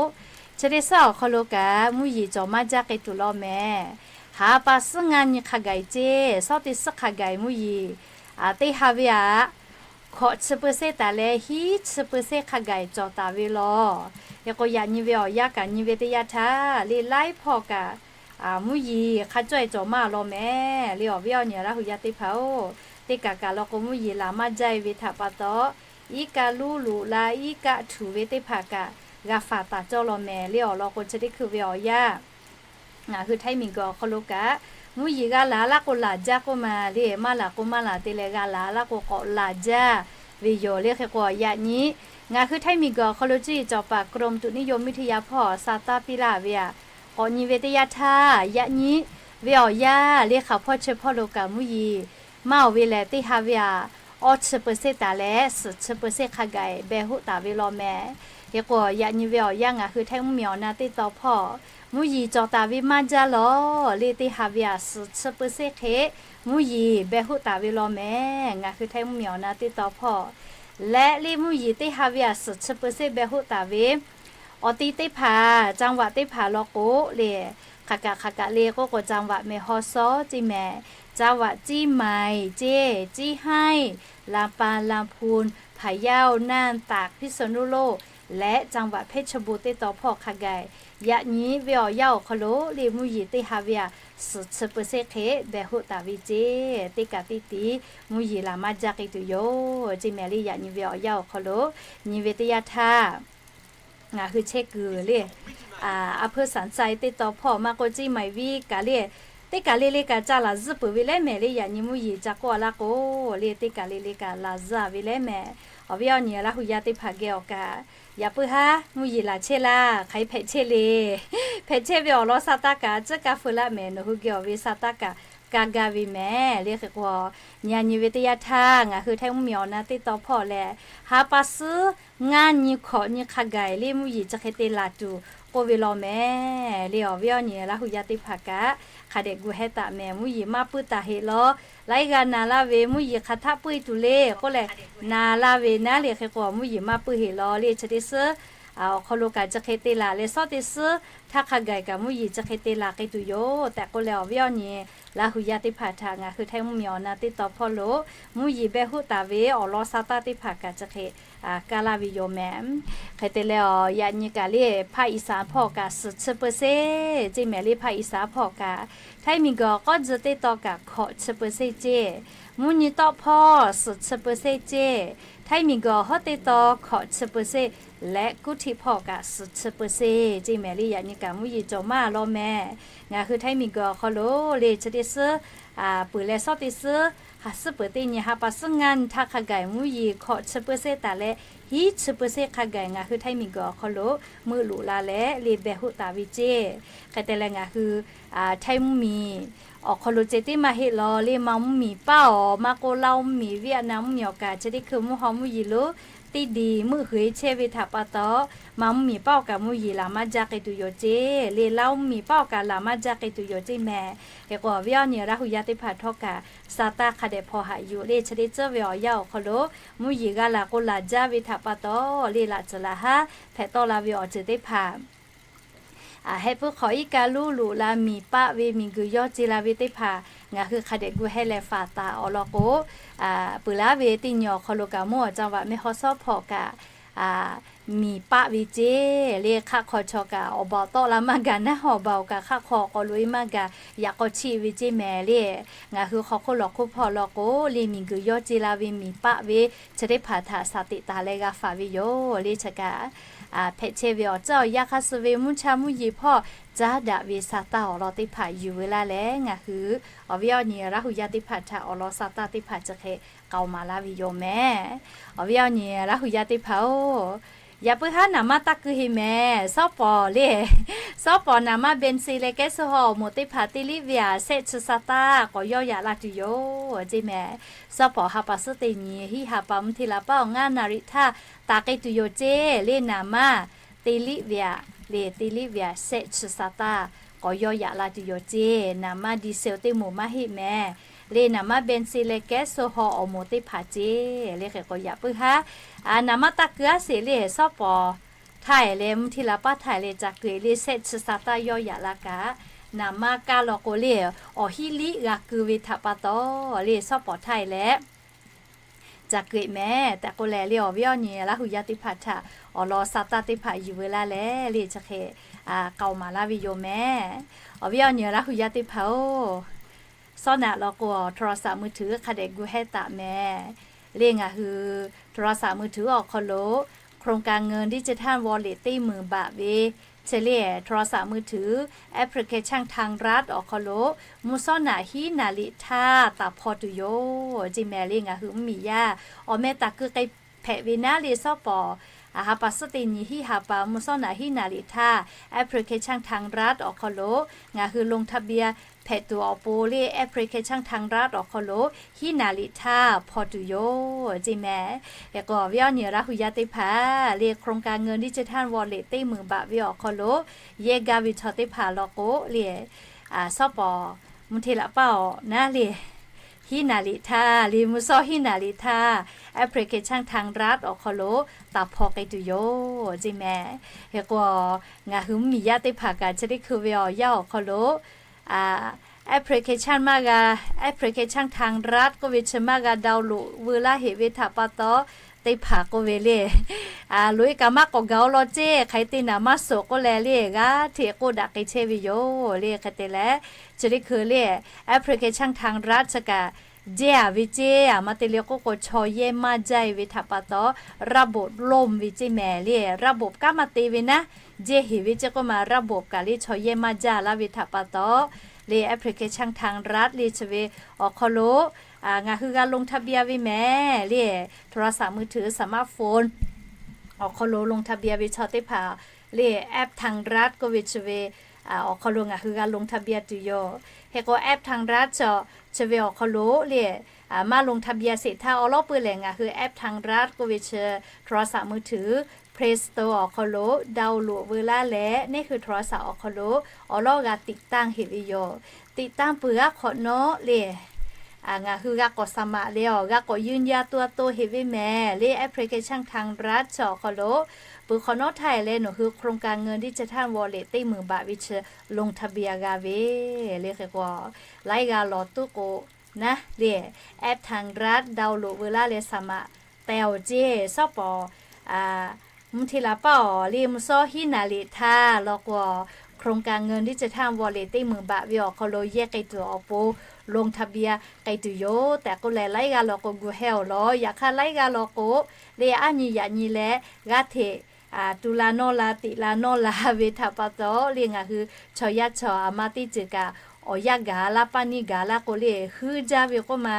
chi teˇ suhˉ awˬ hk'aw lo kaꞈ mvuhˇ yeˬ cawˬ maˇ jaˇ k'ai tuˬ law mehˍ. Ha pa suhˉ ngaˇ nyi hk'a gaˬ ceˇ, shawˉ teˇ suhˉ hk'a gaˬ mvuhˇ yeˬ teˇ ha ve aꞈ, hkawꞈ chi เปอร์เซ็นต์ taˍ leh hiˉ chi เปอร์เซ็นต์ hk'a gaˬ cawˬ taˍ ve law. Hk'e k'o yaꞈ nyi ve awˬ yanˇ kaꞈ nyi ve teˇ yanˇ htaˇ le laiˉ hpawˇ kaꞈ mvuhˇ yeˬ hk'a cawˇ-e cawˬ maˇ law mehˍ. Le awˬ viˉ awˬ nyi Laˇ huˍ yaˇ teˇ hpaˍ-oˬ, teˇ kaꞈ kaꞈ law k'o mvuhˇ yeˬ laˬ maˇ jaˇ-e ve htaꞈ pa taw, iˉ kaˆ luˉ loꞈ la iˉ kaˆ htuˬ ve teˇ hpaˍ kaꞈ g'a faˍ taˍ cawˇ law mehˍ. Le awˬ lawn k'o chi teˇ hkui ve awˬ yanˇ ngaˬ hui Htaiˇ miˬguiˬ awˬ hk'aw lo kaꞈ mvuhˇ yeˬ g'a laˬ laˇ k'o laˬ jaˇ k'oˆ ma le, maˇ laˬ k'o maˇ laˬ te leh g'a laˬ laˇ k'o k'awꞈ laˬ jaˇ ve yoˬ. Le hk'e k'o yaꞈ nyi ngaˬ hui Htaiˇ miˬguiˬ awˬ hk'aw lo cuˇ yiˍ cawˬ paˍ กรมอุตุนิยมวิทยา hpawˇ sa taˇ piˇ laˇ ve aꞈ, k'awꞈ nyi ve teˇ yanˇ htaˇ yaꞈ nyi ve awˬ yanˇ le hk'aˬ hpawˇ chi hpawˇ lo kaꞈ mvuhˇ yeˬ maˇ oˬ ve lehˬ teˇ ha ve aꞈ, awˇ chi เปอร์เซ็นต์ taˍ leh suhˍ chi เปอร์เซ็นต์ hk'a gaˬ behˬ hoˆ taˍ ve law mehˍ. Hk'e k'o yaꞈ nyi ve awˬ yanˇ ngaˬ hui Htaiˇ mvuhˇmiˬ awˬ na teˇ taw hpawˇ mvuhˇ yeˬ cawˬ taˍ ve maˇ jaˇ law. Le teˇ ha ve aꞈ suhˍ chi เปอร์เซ็นต์ hk'e mvuhˇ yeˬ behˬ hoˆ taˍ ve law mehˍ. Ngaˬ hui Htaiˇ mvuhˇmiˬ awˬ na teˇ taw hpawˇ leh le mvuhˇ yeˬ teˇ ha ve aꞈ suhˍ chi เปอร์เซ็นต์ behˬ hoˆ taˍ ve awˬ ti teˇ hpaˍ จังหวัด teˇ hpaˍ law k'o le, hk'aˬ kaꞈ hk'aˬ kaꞈ le k'oˆ k'o จังหวัด แม่ฮ่องสอน ceˇ mehˍ, จังหวัด เชียงใหม่ ceˇ, เชียงราย ลำปาง ลำพูน พะเยา น่าน ตาก พิษณุโลก leh จังหวัด เพชรบูรณ์ teˇ taw hpawˇ hk'a gaˬ yaꞈ nyi ve awˬ yanˇ awˬ hk'aw lo le mvuhˇ yeˬ teˇ ha ve aꞈ suhˍ chi เปอร์เซ็นต์ hk'e behˬ hoˆ taˍ ve ceˇ. Teˇ kaꞈ teˇ tiˉ mvuhˇ yeˬ laˬ maˇ jaˇ k'ai tuˬ yoˬ ceˇ mehˍ. Le yaꞈ nyi ve awˬ yanˇ awˬ hk'aw lo nyi ve teˇ yanˇ htaˇ ngaˬ hui chehˇ kuiˬ le, a hpuiˇ สามชัย teˇ taw hpawˇ maˇ k'oˆ เชียงใหม่ viˉ kaꞈ le, teˇ kaˬ le le kaꞈ ca laˬ zuhˇ peuˬ ve leh mehˍ. Le yaꞈ nyi mvuhˇ yeˬ ca k'oˆ a laˇ k'o le teˇ kaˬ le le kaꞈ laˬ zuhˇ a ve leh mehˍ. Awˬ viˉ awˬ nyi Laˇ huˍ yaˇ teˇ hpaˍ geh awˬ kaꞈ, yaꞈ puiˉ haˉ mvuhˇ yeˬ laˬ chehˇ laˇ, hk'aˬ hk'e hpehꞈ chehˇ le. Hpehꞈ chehˇ ve awˬ lawn sa taˇ kaꞈ tcuhˉ kaˇ feu laˇ mehˍ. Nawˬ hui geh awˬ ve sa taˇ kaꞈ kaˇ gaˇ ve mehˍ. Le hk'e k'o nyi a nyi ve teˇ yanˇ htaˇ ngaˬ hui Htaiˇ mvuhˇmiˬ awˬ na teˇ taw hpawˇ lehˬ, ha pa suhˉ ngaˇ nyi hkawꞈ nyi hk'a gaˬ le mvuhˇ yeˬ chi hk'e te laˬ tuˬ k'oˆ ve law mehˍ le. Awˬ viˉ awˬ nyi Laˇ hu yaˇ teˇ hpaˍ kaꞈ hk'a dehꞈ gu heh taˍ mehˍ. Mvuhˇ yeˬ maˇ puiˉ taˍ heˆ law. Laiˉ g'aˇ na laˇ ve mvuhˇ yeˬ hk'aˬ htaˆ puiˉ tuˬ le k'oˆ leh, na laˇ ve naˉ le. Hk'e k'o mvuhˇ yeˬ maˇ puiˉ heˆ law le. Chi teˇ suhˉ awˬ hk'aw lo kaꞈ chi hk'e te laˬ leh, shawˉ teˇ suhˉ htaˇ hk'a gaˬ kaꞈ mvuhˇ yeˬ chi hk'e te laˬ k'ai tuˬ yoˬ tehꞈ k'oˆ leh, awˬ viˉ awˬ nyi Laˇ hu yaˇ teˇ hpaˍ htaꞈ ngaˬ hui Htaiˇ mvuhˇ miˬ awˬ na teˇ tawn hpawˇ lo mvuhˇ yeˬ behˇ hoˆ taˍ ve awˬ lawn sa taˇ teˇ hpaˍ kaꞈ chi hk'e kaˇ laˇ ve yoˬ mehˍ. Hk'e te leh, yaꞈ nyi kaꞈ le ภาคอีสาน hpawˇ kaꞈ suhˍ chi เปอร์เซ็นต์ ceˇ mehˍ le. ภาคอีสาน hpawˇ kaꞈ Htaiˇ miˬguiˬ awˬ k'awˇ tcuh teˇ tawn kaꞈ hkawꞈ chi เปอร์เซ็นต์ ceˇ. Mvuhˇ nyi tawˆ hpawˇ suhˍ chi เปอร์เซ็นต์ ceˇ. Htaiˇ miˬguiˬ awˬ hawˉ teˇ tawn hkawꞈ chi เปอร์เซ็นต์ leh กรุงเทพ hpawˇ kaꞈ suhˍ chi เปอร์เซ็นต์ ceˇ mehˍ le. Yaꞈ nyi kaꞈ mvuhˇ yeˬ cawˬ maˇ law mehˍ. Ngaˬ hui Htaiˇ miˬguiˬ awˬ hk'aw lo le chi teˇ suhˉ peuˬ leh shawˉ teˇ suhˉ, ha suhˉ peuˬ teˇ nyi ha pa suhˉ ngaˇ nyi htaˇ hk'a gaˬ mvuhˇ yeˬ hkawꞈ chi เปอร์เซ็นต์ taˍ leh, hiˉ chi เปอร์เซ็นต์ hk'a gaˬ ngaˬ hui Htaiˇ miˬguiˬ awˬ hk'aw lo meuˆ loꞈ la leh le behˇ hoˆ taˍ ve ceˇ. Hk'e te leh ngaˬ hui Htaiˇ mvuhˇ miˬ awˬ hk'aw lo ceh tiˉ maˇ heˆ law le, Manˇ mvuhˇ miˬ paˇ awˬ maˇ k'oˆ, Laˇ mvuhˇ miˬ, Vietnam mvuhˇ miˬ awˬ kaꞈ chi teˇ hkui mvuhˇ haw mvuhˇ yeˬ lo teˇ diˬ meuˆ hui chehˇ ve htaꞈ pa taw, Manˇ mvuhˇ miˬ paˇ awˬ kaꞈ mvuhˇ yeˬ laˬ maˇ jaˇ k'ai tuˬ yoˬ ceˇ le, Laˇ mvuhˇ miˬ paˇ awˬ kaꞈ laˬ maˇ jaˇ k'ai tuˬ yoˬ ceˇ mehˍ. Hk'e k'o awˬ viˉ awˬ nyi Laˇ hu yaˇ teˇ hpaˍ htawˇ kaꞈ sa taˇ hk'a dehꞈ hpaw haꞈ yuˬ le. Chi teˇ tcuhˉ ve awˬ yanˇ awˬ hk'aw lo mvuhˇ yeˬ g'a laˬ k'o laˬ jaˇ ve htaꞈ pa taw le, laꞈ tcuhˍ laˬ haˉ hpehꞈ tawˆ la ve awˬ ceuˬ teˇ hpaˍ heh puiˉ hk'awꞈ iˉ kaˆ luˉ loꞈ la miˬ paˆ ve miˬguiˬ yawˇ ce la ve teˇ hpaˍ ngaˬ hui hk'a dehꞈ gu heh leh faˍ taˍ awˬ lawn k'o, peuˬ laˉ ve teˇ nyi awˬ hk'aw lo kaꞈ mvuhˇ awˬ จังหวัด แม่ฮ่องสอน hpawˇ kaꞈ miˬ paˆ ve ceˇ le. Hk'aˆ hk'aw chaw kaꞈ awˬ baˬ awˬ tawˆ la maˇ gaˬ naˉ, awˬ baˬ awˬ kaꞈ hk'aˆ hk'aw k'awꞈ loꞈ e maˇ gaˬ, yaꞈ k'aw chiˆ ve ceˇ mehˍ le. Ngaˬ hui hk'aw hk'oˆ lawˬ hk'oˆ hpawˇ lawn k'o le, miˬguiˬ yawˇ ce la ve miˬ paˆ ve chi teˇ hpaˍ htaꞈ shaˍ teꞈ taˍ leh g'a faˍ ve yoˬ le. Chi kaꞈ hpehꞈ chehˇ ve awˬ tcuhˉ awˬ yanˇ hk'aˇ suh ve mvuhˇ cha mvuhˇ yeˬ hpawˇ caˉ daꞈ ve sa taˇ awˬ lawn teˇ hpaˍ yuˬ veu laˇ leh, ngaˬ hui awˬ viˉ awˬ nyi Laˇ hu yaˇ teˇ hpaˍ htaꞈ awˬ lawn sa taˇ teˇ hpaˍ chi hk'e k'aoˍ maˍ laˇ ve yoˬ mehˍ. Awˬ viˉ awˬ nyi Laˇ hu yaˇ teˇ hpaˍ-oˬ, yaꞈ puiˉ haˉ naˍ manˇ taˇ keu heˆ mehˍ. Shawˉ pawˍ le, shawˉ pawˍ naˍ manˇ เบนซิน leh แก๊สโซฮอล์ awˬ moˍ teˇ hpaˍ te liˇ ve aꞈ shehˆ chi sa taˇ k'awꞈ yawˇ yaꞈ la tuˬ yoˬ ceˇ mehˍ. Shawˉ pawˍ ha pa suhˉ teˇ nyi hiˉ ha pa mvuhˇ hteˇ la paˉ awˬ ngaˇ naˍ riˍ htaˇ taˍ k'ai tuˬ yoˬ ceˇ le. Naˍ manˇ te liˇ ve aꞈ le, te liˇ ve aꞈ shehˆ chi sa taˇ k'awꞈ yawˇ yaꞈ la tuˬ yoˬ ceˇ. Naˍ manˇ ดีเซล teˇ moˍ maˇ heˆ mehˍ le, naˍ manˇ เบนซิน leh แก๊สโซฮอล์ awˬ moˍ teˇ hpaˍ ceˇ le. Hk'e k'o yaꞈ puiˉ haˉ naˍ manˇ taˇ keu aˉ sheˍ le. Shawˉ pawˍ htaˇ e leh mvuhˇ hteˇ la paˉ htaˇ e leh ca keu e le shehˆ chi sa taˇ yawˇ yaꞈ la kaꞈ, naˍ manˇ kaˇ law k'o le awˬ hiˉ liˇ g'a keu ve htaꞈ pa taw le, shawˉ pawˍ htaˇ e leh ca keu e mehˍ tehꞈ k'oˆ leh le, awˬ viˉ awˬ nyi Laˇ hu yaˇ teˇ hpaˍ htaꞈ awˬ lawn sa taˇ teˇ hpaˍ yuˬ veu laˇ leh le, chi hk'e k'aoˍ maˍ laˇ ve yoˬ mehˍ. Awˬ viˉ awˬ nyi Laˇ hu yaˇ teˇ hpaˍ-oˬ, sawˉ naꞈ law k'o โทรศัพท์มือถือ hk'a dehꞈ gu heh taˍ mehˍ le. Ngaˬ hui โทรศัพท์มือถือ awˬ hk'aw lo โครงการเงินดิจิทัลวอลเล็ต teˇ meunˍ baꞈ ve chi le โทรศัพท์มือถือ application ทางรัฐ awˬ hk'aw lo mvuhˇ sawˉ naꞈ hiˉ naˍ liꞈ htaˇ taˍ hpaw tuˬ yoˬ ceˇ mehˍ le. Ngaˬ hui mvuhˇ miˬ yaˇ awˬ meh taˍ keu k'ai hpehꞈ ve naˉ le, shawˉ pawˍ ha pa suhˉ teˇ nyi hiˉ ha pa mvuhˇ sawˉ naꞈ hiˉ naˍ liꞈ htaˇ application ทางรัฐ awˬ hk'aw lo ngaˬ hui ลงทะเบียน hpehꞈ tuˬ awˬ pon le application ทางรัฐ awˬ hk'aw lo hiˉ naˍ liꞈ htaˇ hpaw tuˬ yoˬ ceˇ mehˍ. Hk'e k'o awˬ viˉ awˬ nyi Laˇ hu yaˇ teˇ hpaˍ le โครงการเงินดิจิทัลวอลเล็ต teˇ meunˍ baꞈ ve awˬ hk'aw lo yehˇ gaˇ ve chaw teˇ hpaˍ law k'o le, shawˉ pawˍ mvuhˇ hteˇ la paˉ awˬ naˉ le hiˉ naˍ liꞈ htaˇ le, mvuhˇ sawˉ hiˉ naˍ liꞈ htaˇ application ทางรัฐ awˬ hk'aw lo taˍ hpaw k'ai tuˬ yoˬ ceˇ mehˍ. Hk'e k'o ngaˬ hui mvuhˇ miˬ yaˇ teˇ hpaˍ kaꞈ chi teˇ hkui ve awˬ yanˇ awˬ hk'aw lo application maˇ g'a, application ทางรัฐ k'oˆ ve chi maˇ g'a download veu laˇ heꞈ ve htaꞈ pa taw, teˇ hpaˍ k'oˆ ve le, loꞈ e kaꞈ maˇ k'awꞈ gaˬ-o law ceˇ, hk'aˬ hk'e te naˍ manˇ suhˍ k'oˆ leh le g'aˇ hteꞈ k'oˆ daꞈ k'ai chehˇ ve yoˬ le. Hk'e te leh chi teˇ hkui le application ทางรัฐ chi kaꞈ jehˇ a ve ceˇ, aˬ ma te le k'oˆ k'o chaw yehˇ maˇ jaˇ e ve htaꞈ pa taw, ระบบ ล่ม ve ceˇ mehˍ le. ระบบ kanˉ maˇ te ve naˉ, jehˇ heˍ ve ceˇ k'oˆ ma ระบบ kaꞈ le chaw yehˇ maˇ jaˇ laˇ ve htaꞈ pa taw, le application ทางรัฐ le chi ve awˬ hk'aw lo ngaˬ hui g'a ลงทะเบียน ve mehˍ le. โทรศัพท์มือถือ smartphone awˬ hk'aw lo ลงทะเบียน ve chaw teˇ hpaˍ le app ทางรัฐ k'oˆ ve chi ve awˬ hk'aw lo ngaˬ hui g'a ลงทะเบียน tuˬ yoˬ. Hk'e k'o app ทางรัฐ chi ve awˬ hk'aw lo le maˇ ลงทะเบียน sheˍ htaˇ awˉ lawˉ peuˇ lehˬ ngaˬ hui app ทางรัฐ k'oˆ ve chi โทรศัพท์มือถือ Play Store awˬ hk'aw lo download veu laˇ leh, neˇ hui โทรศัพท์ awˬ hk'aw lo awˬ lawˉ g'a ติดตั้ง heˆ ve yoˬ. ติดตั้ง peuˬ g'aˇ hk'awꞈ nawˉ le, ngaˬ hui g'a k'awꞈ สมัคร leh awˬ g'a k'awꞈ ยืนยันตัวตน heˆ ve mehˍ le. Application Thai Rath chi awˬ hk'aw lo peuˬ hk'awꞈ nawˉ htaˇ leh nawˬ hui โครงการเงินดิจิทัลวอลเล็ต teˇ meunˍ baꞈ ve chi ลงทะเบียน g'a ve le. Hk'e k'o, laiˉ g'aˇ lawˬ tuˉ k'o naˉ le, App Thai Rath download veu laˇ leh สมัคร tehˬ awˬ ceˇ. Shawˉ pawˍ mvuhˇ hteˇ laˬ paˇ awˬ le mvuhˇ shawˉ hiˉ naˍ liꞈ htaˇ law k'o, โครงการเงินดิจิทัลวอลเล็ต teˇ meunˍ baꞈ ve awˬ hk'aw lo yehˇ k'ai tuˬ awˬ pon ลงทะเบียน k'ai tuˬ yoˬ tehꞈ k'oˆ leh, laiˉ g'aˇ lawˬ k'o gu heh awˬ lawn. Yaꞈ hk'aˇ laiˉ g'aˇ lawˬ k'o le, aˉ nyi yaꞈ nyi leh g'aˇ hteꞈ tu la nawˇ la teꞈ la nawˇ la ve htaꞈ pa taw le, ngaˬ hui chaw yaˇ chaw aˬ ma teˇ ceuˬ kaꞈ awˬ yanˇ gaˬ laˇ, paˇ niˇ gaˬ laˇ k'o le, huiˉ jaˇ ve k'oˆ ma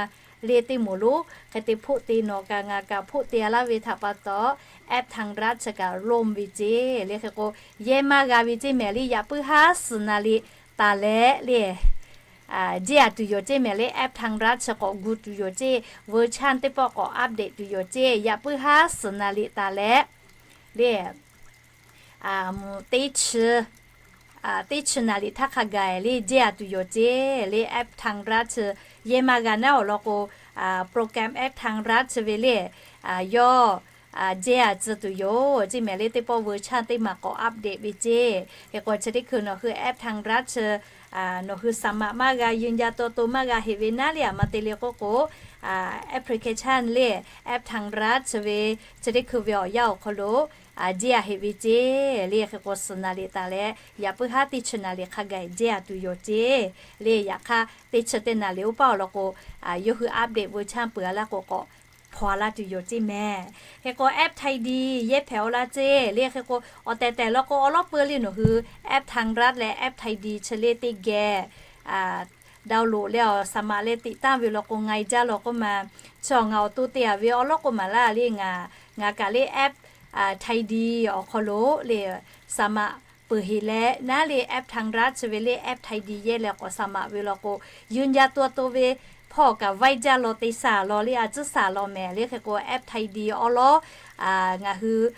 le, teˇ moˍ lonˉ hk'e te hpoˆ te, nawˬ kaꞈ ngaˬ kaꞈ hpoˆ te a laˇ ve htaꞈ pa taw, App Thai Rath chi kaꞈ ล่ม ve ceˇ le. Hk'e k'o, yehˇ maˇ g'a ve ceˇ mehˍ le. Yaꞈ puiˉ haˉ suhˍ naˍ liꞈ taˍ leh le, jehˇ a tuˬ yoˬ ceˇ mehˍ le. App Thai Rath chi k'awꞈ gu tuˬ yoˬ ceˇ, version teˇ pawˆ k'awꞈ update tuˬ yoˬ ceˇ. Yaꞈ puiˉ haˉ suhˍ naˍ liꞈ taˍ leh le, teˇ chi, teˇ chi naˍ liꞈ htaˇ hk'a gaˬ le jehˇ a tuˬ yoˬ ceˇ le. App Thai Rath chi yehˇ maˇ g'a naˉ awˬ lawn k'o, program App Thai Rath chi ve le, yawˇ jehˇ a tcuh tuˬ yoˬ ceˇ mehˍ le. Teˇ pawˆ version teˇ maˬ k'awꞈ update ve ceˇ. Hk'e k'o, chi teˇ hkui nawˬ hui App Thai Rath chi nawˬ hui สมัคร maˇ g'a, ยืนยันตัวตน maˇ g'a heˆ ve naˉ le, aˬ ma te le k'oˆ k'o, application le, App Thai Rath chi ve, chi teˇ hkui ve awˬ yanˇ awˬ hk'aw lo jehˇ a heˆ ve ceˇ le. Hk'e k'o, suhˍ naˍ liꞈ taˍ leh yaꞈ puiˉ haˉ teˇ chi naˍ liꞈ hk'a gaˬ jehˇ a tuˬ yoˬ ceˇ le. Yaꞈ hk'aˇ teˇ chi teˇ naˍ liꞈ oˇ paˇ awˬ lawn k'o, yawˇ hui update version peuˬ a laˇ k'o k'awꞈ hpaw a laˇ tuˬ yoˬ ceˇ mehˍ. Hk'e k'o, App Thai Dee yehˇ hpehꞈ a laˇ ceˇ le. Hk'e k'o, awˬ tehˬ tehˬ lawn k'o, awˬ lawˉ peuˬ le nawˬ hui App Thai Rath leh App Thai Dee chi le teˇ geh download leh awˬ สมัคร leh ติดตั้ง ve lawn k'o, ngaˬ e jaˇ law k'oˆ ma, chi awˬ ngaˬ awˬ to te a ve awˬ lawˉ k'oˆ maˍ laˇ le. Ngaˬ, ngaˬ kaꞈ le App Thai Dee awˬ hk'aw lo le สมัคร peuˬ heˆ leh naˉ le, App Thai Rath chi ve le App Thai Dee yehˇ leh k'awꞈ สมัคร ve law k'o, ยืนยันตัวตน ve hpawˇ kaꞈ vaiˇ jaˇ law te shaˍ law le, a tcuhˉ shaˍ law mehˍ le. Hk'e k'o, App Thai Dee awˬ lawˉ ngaˬ hui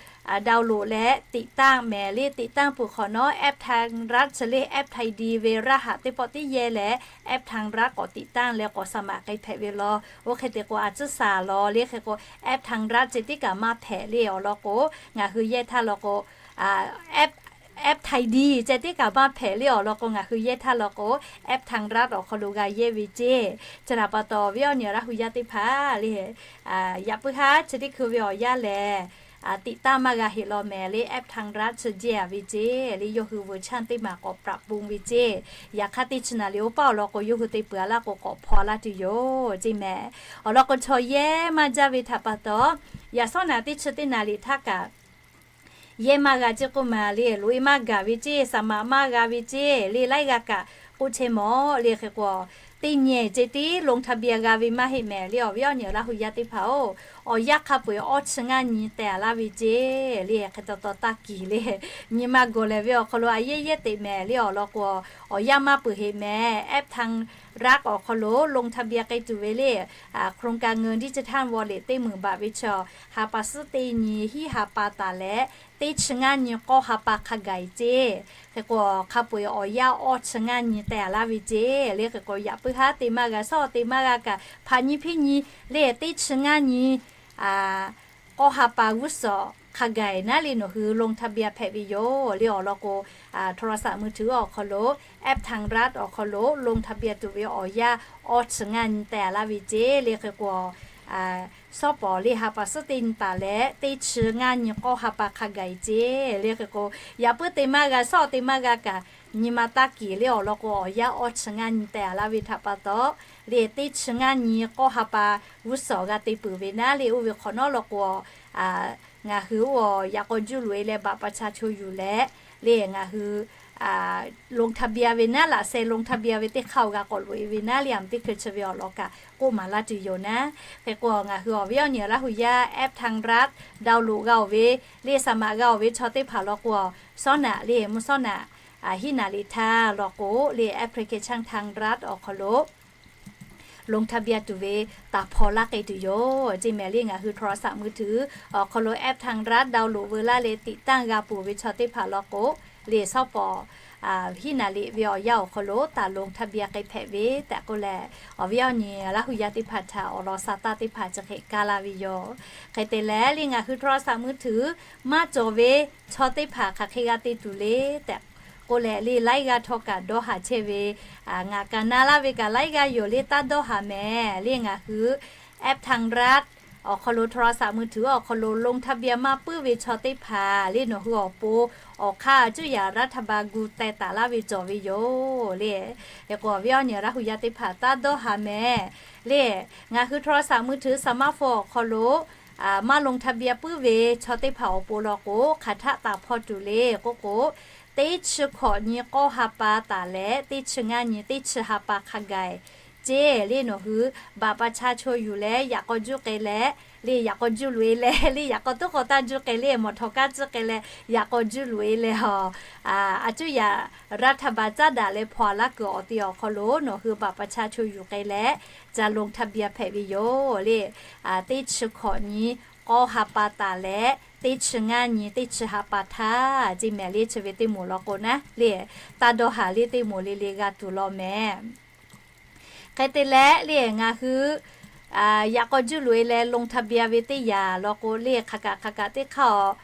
download leh ติดตั้ง mehˍ le. ติดตั้ง peuˬ hk'awꞈ nawˉ App Thai Rath chi le App Thai Dee ve รหัส teˇ pawˆ tiˉ yehˇ leh, App Thai Rath k'awꞈ ติดตั้ง leh k'awꞈ สมัคร k'ai hpehꞈ ve law. Oˇ hk'e te k'o, a tcuhˉ shaˍ law le. Hk'e k'o, App Thai Rath ceh tiˉ kaꞈ maˇ hpehꞈ le awˬ lawn k'o, ngaˬ hui yehˇ htaˇ law k'o, App, App Thai Dee ceh tiˉ kaꞈ maˇ hpehꞈ le awˬ lawn k'o, ngaˬ hui yehˇ htaˇ law k'o, App Thai Rath awˬ hk'aw lo g'a yehˇ ve ceˇ. Chi htaꞈ pa taw, awˬ viˉ awˬ nyi Laˇ hu yaˇ teˇ hpaˍ le, yaꞈ puiˉ haˉ chi teˇ hkui ve awˬ yanˇ lehˬ, ติดตั้ง maˇ g'a heˆ law mehˍ le, App Thai Rath chi jehˇ a ve ceˇ le, yawˇ hui version teˇ maˬ k'awꞈ ปรับปรุง ve ceˇ. Yaꞈ hk'aˇ teˇ chi naˍ liꞈ oˇ paˇ awˬ lawn k'o, yawˇ hui te peuˬ a laˇ k'o k'awꞈ hpaw a laˇ tuˬ yoˬ ceˇ mehˍ. Awˬ lawn k'o, chaw yehˇ maˇ jaˇ ve htaꞈ pa taw, yaꞈ shawˉ naꞈ teˇ chi teˇ naˍ liꞈ htaˇ kaꞈ yehˇ maˇ g'a ceˇ k'oˆ ma le, loꞈ e maˇ gaˬ ve ceˇ, สมัคร maˇ g'a ve ceˇ le, laiˉ g'aˇ kaꞈ k'oˆ chehˇ mawˬ le. Hk'e k'o, teˇ nyi ceh tiˉ ลงทะเบียน g'a ve maˇ heˆ mehˍ le, awˬ viˉ awˬ nyi Laˇ hu yaˇ teˇ hpaˍ-oˬ, awˬ yanˇ hk'a peu-eˬ awˇ chi ngaˇ nyi teh a laˇ ve ceˇ le. Hk'e taw taw taˇ kiˬ le, nyi ma gawˬ lehˬ ve awˬ hk'aw lo a yehˇ yehˇ teꞈ mehˍ le awˬ lawn k'o, awˬ yanˇ maˇ peuˬ heˆ mehˍ. App Thai Rath awˬ hk'aw lo ลงทะเบียน k'ai tuˬ ve le, โครงการเงินดิจิทัลวอลเล็ต teˇ meunˍ baꞈ ve chaw, ha pa suhˉ teˇ nyi hiˉ ha pa taˍ leh, teˇ chi ngaˇ nyi k'awˇ ha pa hk'a gaˬ e ceˇ. Hk'e k'o, hk'a peu-eˬ awˬ yanˇ awˇ chi ngaˇ nyi teh a laˇ ve ceˇ le. Hk'e k'o, yaꞈ puiˉ haˉ te maˇ g'a, shawˉ te maˇ g'a kaꞈ, hpaꞈ nyi hpiˇ nyi le teˇ chi ngaˇ nyi k'awˇ ha pa g'uˇ suhˍ hk'a gaˬ e naˉ le nawˬ hui ลงทะเบียน hpehꞈ ve yoˬ le awˬ lawn k'o, โทรศัพท์มือถือ awˬ hk'aw lo, App Thai Rath awˬ hk'aw lo ลงทะเบียน tuˬ ve awˬ yanˇ awˇ chi ngaˇ nyi teh a laˇ ve ceˇ le. Hk'e k'o, shawˉ pawˍ le ha pa suhˉ teˇ nyi taˍ leh, teˇ chi ngaˇ nyi k'awˇ ha pa hk'a gaˬ e ceˇ le. Hk'e k'o, yaꞈ puiˉ te maˇ g'a, shawˉ te maˇ g'a kaꞈ, nyi ma taˇ kiˬ le awˬ lawn k'o, awˬ yanˇ awˇ chi ngaˇ nyi teh a laˇ ve htaꞈ pa taw le, teˇ chi ngaˇ nyi k'awˇ ha pa g'uˇ suhˍ g'a te peuˬ ve naˉ le. Oˇ ve hk'awꞈ nawˉ law k'o, ngaˬ hui oˇ yaꞈ k'aw juˇ loꞈ e leh บัตรประชาชน yuˬ leh le ngaˬ hui ลงทะเบียน ve naˉ, laꞈ sheh ลงทะเบียน ve teˇ hk'aˇ-oˬ g'a k'awꞈ loꞈ e ve naˉ le, a mvuh teˇ hkui chi ve awˬ lawn kaꞈ k'oˆ maˍ laˇ tuˬ yoˬ naˉ. Hk'e k'o, ngaˬ hui awˬ viˉ awˬ nyi Laˇ hu yaˇ App Thai Rath download g'a oˬ ve le, สมัคร g'a oˬ ve chaw teˇ hpaˍ law k'o, shawˉ naꞈ le mvuhˇ shawˉ naꞈ hiˉ naꞈ liꞈ htaˇ law k'o le, application Thai Rath awˬ hk'aw lo ลงทะเบียน tuˬ ve taˍ hpaw laˇ k'ai tuˬ yoˬ. Ceˇ mehˍ le ngaˬ hui โทรศัพท์มือถือ awˬ hk'aw lo แอปทางรัฐ ดาวน์โหลด veu laˇ leh tiꞈ tanˇ g'a peuˬ ve chaw teˇ hpaˍ law k'o, le shawˉ pawˍ hiˉ naˍ liꞈ ve awˬ yanˇ awˬ hk'aw lo taˍ ลงทะเบียน k'ai hpehꞈ ve tehꞈ k'oˆ leh, awˬ viˉ awˬ nyi Laˇ hu yaˇ teˇ hpaˍ htaꞈ awˬ lawn sha taˇ teˇ hpaˍ chi hk'e kaˇ laˇ ve yoˬ. Hk'e te leh le ngaˬ hui โทรศัพท์มือถือ maˇ cawˬ ve chaw teˇ hpaˍ hk'aˬ hk'e g'a te tuˬ le tehꞈ k'oˆ leh le, laiˉ g'aˇ htawˇ kaꞈ dawˇ haˍ chehˇ ve, ngaˬ kaꞈ na laˇ ve kaꞈ laiˉ g'aˇ yoˬ le, taˇ dawˇ haˍ mehˍ le ngaˬ hui แอปทางรัฐ awˬ hk'aw lo โทรศัพท์มือถือ awˬ hk'aw lo ลงทะเบียน maˇ puiˉ ve chaw teˇ hpaˍ le nawˬ hui awˬ pon awˬ hk'aˇ a cuˇ yaꞈ รัฐบาล gu teh taˍ laˇ ve cawˬ ve yoˬ le. Hk'e k'o awˬ viˉ awˬ nyi Laˇ hu yaˇ teˇ hpaˍ taˇ dawˇ haˍ mehˍ le, ngaˬ hui โทรศัพท์มือถือ สมาร์ทโฟน awˬ hk'aw lo maˇ ลงทะเบียน puiˉ ve chaw teˇ hpaˍ awˬ pon law k'o, hk'aˬ htaˆ taˍ hpaw tuˬ le k'oˆ k'o, teˇ chi hkawꞈ nyi k'awˇ ha pa taˍ leh teˇ chi ngaˇ nyi teˇ chi ha pa hk'a gaˬ ceˇ le nawˬ hui บัตรประชาชน yuˬ leh yaꞈ k'aw juˇ k'ai leh, le yaꞈ k'aw juˇ loꞈ-e leh le yaꞈ k'aw tuˉ k'aw taˇ juˇ k'ai le mawˬ htawꞈ kaˇ tcuhˉ k'ai leh yaꞈ k'aw juˇ loꞈ-e leh a, a cuˇ yaꞈ รัฐบาล caˉ daꞈ leh hpaw laˇ kuiˬ awˬ ti awˬ hk'aw lo nawˬ hui บัตรประชาชน yuˬ k'ai leh ca ลงทะเบียน hpehꞈ ve yoˬ le. Teˇ chi hkawꞈ nyi k'awˇ ha pa taˍ leh teˇ chi ngaˇ nyi teˇ chi ha pa htaˇ ceˇ mehˍ le chi ve teˇ moˍ law k'o naˉ le, taˇ dawˇ haˍ le teˇ moˍ le le g'a tuˬ law mehˍ. Hk'e te leh le ngaˬ hui yaꞈ k'aw juˇ loꞈ-e leh ลงทะเบียน ve teˇ yanˇ law k'o le hk'aˬ kaꞈ hk'aˬ kaꞈ teˇ hk'aˇ awˬ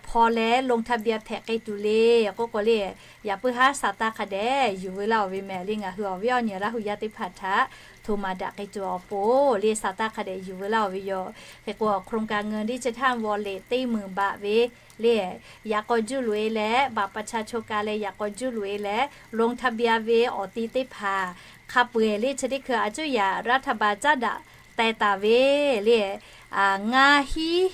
hpaw leh ลงทะเบียน hpehꞈ k'ai tuˬ le k'oˆ k'o le, yaꞈ puiˉ haˉ sha taˇ hk'a dehꞈ yuˬ veu laˇ-oˬ ve mehˍ le ngaˬ hui awˬ viˉ awˬ nyi Laˇ hu yaˇ teˇ hpaˍ htaꞈ htoꞈ ma daꞈ k'ai tuˬ awˬ pon le sha taˇ hk'a dehꞈ yuˬ veu laˇ-oˬ ve yoˬ. Hk'e k'o โครงการเงินดิจิทัลวอลเล็ต teˇ meunˍ baꞈ ve le, yaꞈ k'aw juˇ loꞈ-e leh บัตรประชาชน kaꞈ leh yaꞈ k'aw juˇ loꞈ-e leh ลงทะเบียน ve awˬ ti teˇ hpaˍ hk'a peu-eˬ le chi teˇ hkui a cuˇ yaꞈ รัฐบาล caˉ daꞈ teh taˍ ve le, ngaˇ hinˉ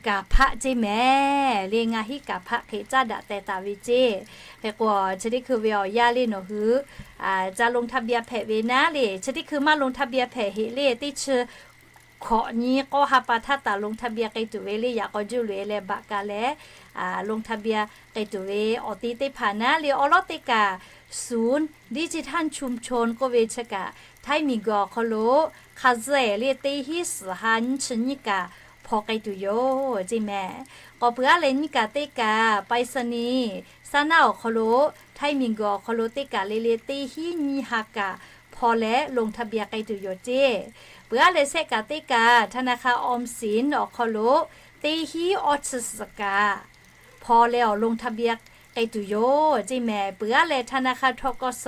kaˍ hpaˆ ceˇ mehˍ le ngaˇ hinˉ kaˍ hpaˆ hk'e caˉ daꞈ teh taˍ ve ceˇ. Hk'e k'o chi teˇ hkui ve awˬ yanˇ le nawˬ hui ca ลงทะเบียน hpehꞈ ve naˉ le chi teˇ hkui maˇ ลงทะเบียน hpehꞈ heꞈ le teˇ chi hkawꞈ nyi k'awˇ ha pa htaˇ taˍ ลงทะเบียน k'ai tuˬ ve le yaꞈ k'aw juˇ loꞈ-e leh baꞈ kaꞈ leh ลงทะเบียน k'ai tuˬ ve awˬ ti teˇ hpaˍ naˉ le awˉ lawˉ teˇ kaꞈ ศูนย์ดิจิทัลชุมชน k'oˆ ve chi kaꞈ Htaiˇ miˬguiˬ awˬ hk'aw lo hk'a zuhˆ-eˬ le teˇ hinˉ suhˍ ha nyiˇ chi nyiˇ kaꞈ hpaw k'ai tuˬ yoˬ ceˇ mehˍ. K'awꞈ peuˬ aˉ leh nyiˇ kaꞈ teˇ kaꞈ ไปรษณีย์ saˉ naˉ awˬ hk'aw lo Htaiˇ miˬguiˬ awˬ hk'aw lo teˇ kaꞈ le le teˇ hinˉ nyiˇ ha kaꞈ hpaw leh ลงทะเบียน k'ai tuˬ yoˬ ceˇ. Peuˬ aˉ leh sehˆ kaꞈ teˇ kaꞈ ธนาคารออมสิน awˬ hk'aw lo teˇ hinˉ awˇ chi suhˍ kaꞈ hpaw leh awˬ ลงทะเบียน k'ai tuˬ yoˬ ceˇ mehˍ. Peuˬ aˉ leh ธนาคาร ทกส